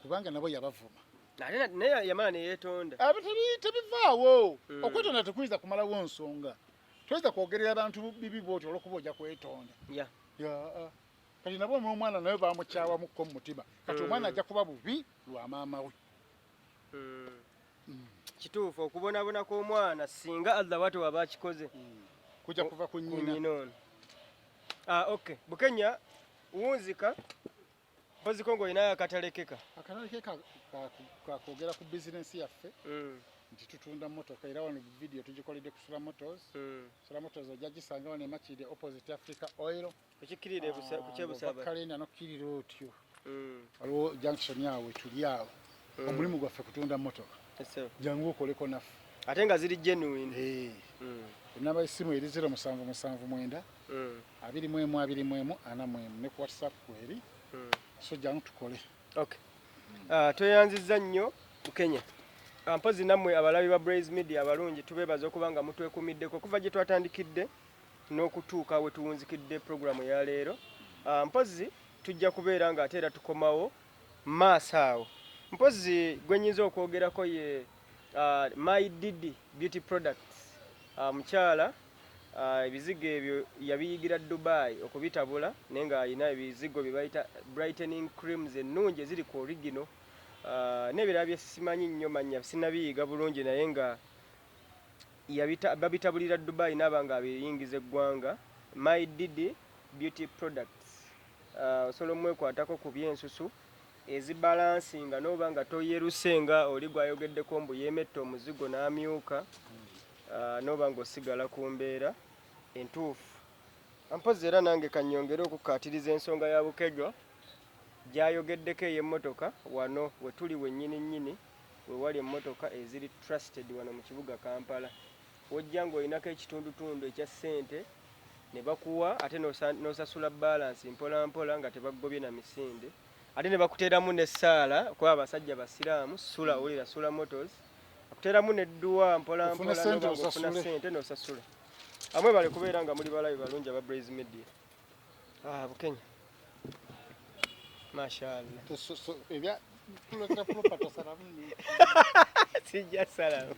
kubanga nabo yabavuma. Ate naye yamala ne yeetonda. Abo tebivaawo. Okwetonda tekuyinza kumalawo nsonga. Toyinza kwogerera abantu bibi bw'otyo olw'okuba ojja kwetonda. Kati nabo n'omwana naye bamukyawamuko mu mutima. Kati omwana ajja kuba bubi lwa maama we. Kituufu, okubonaabona kw'omwana singa Allah bw'atyo waba akikoze. Kujja kuva ku Ku nnyina. nnyina ono. Okay. Bukenya wunzika. Mpoziko ng'olinayo akatalekeka. Akatalekeka kakwogera ku bizinensi yaffe nti tutunda motoka, era wano video tugikoledde ku Sula Motors. Sula Motors ojja gisanga wano e Makindye, opposite Africa Oil. Okikkirira ku kyebusaba. Kalenda nokkirira otyo, waliwo junction awo wetuli awo. Omulimu gwaffe kutunda motoka, jangu okoleko naffe. Ate nga ziri genuine. Enamba y'essimu eri 0779 21 21 41, ne ku WhatsApp kweri. So jangu tukole. Okay. Tweyanzizza nnyo Bukenya. Mpozi nammwe abalabi ba Blaze Media abalungi, tubeebaza okuba nga mutwekumiddeko okuva gye twatandikidde n'okutuuka we tuwunzikidde puroguramu ya leero. Mpozi tujja kubeera nga ate era tukomawo maaso awo. Mpozi gwe nnyinza okwogerako ye My Didi Beauty Products. Mukyala ebizigo ebyo yabiyigira Dubai okubitabula, naye ng'alina ebizigo bye bayita brightening creams ennungi eziri ku original, n'ebirala bye simanyi nnyo mannya, sinnabiyiga bulungi, naye nga babitabulira Dubai n'aba nga abiyingiza eggwanga. My Didi Beauty Products, osobola omwekwatako ku byensusu ezibalansinga n'oba nga toyeruse nga oli gwayogeddeko mbu yeemetta omuzigo n'amyuka, n'oba ng'osigala ku mbeera entuufu. Mpozi era nange kannyongere okukkaatiriza ensonga ya Bukejwa gy'ayogeddeko ey'emmotoka. Wano we tuli wennyini nnyini we wali emmotoka eziri trusted wano mu kibuga Kampala. Wojja ng'olinako ekitundutundu ekya ssente ne bakuwa, ate n'osasula balance mpola mpola nga tebagobye na misinde, ate ne bakuteeramu n'essaala kuba abasajja basiraamu. Sula owulira Sula Motors akuteeramu n'edduwa mpola Ofuna mpola ssente n'oba ng'ofuna osasule. ssente n'osasula. Amwe bale kubeera nga muli balabi balungi aba Blaze Media. Ah, Bukenya, mashallah. Ebya tulekera proper, tosalamu. Sijja salamu.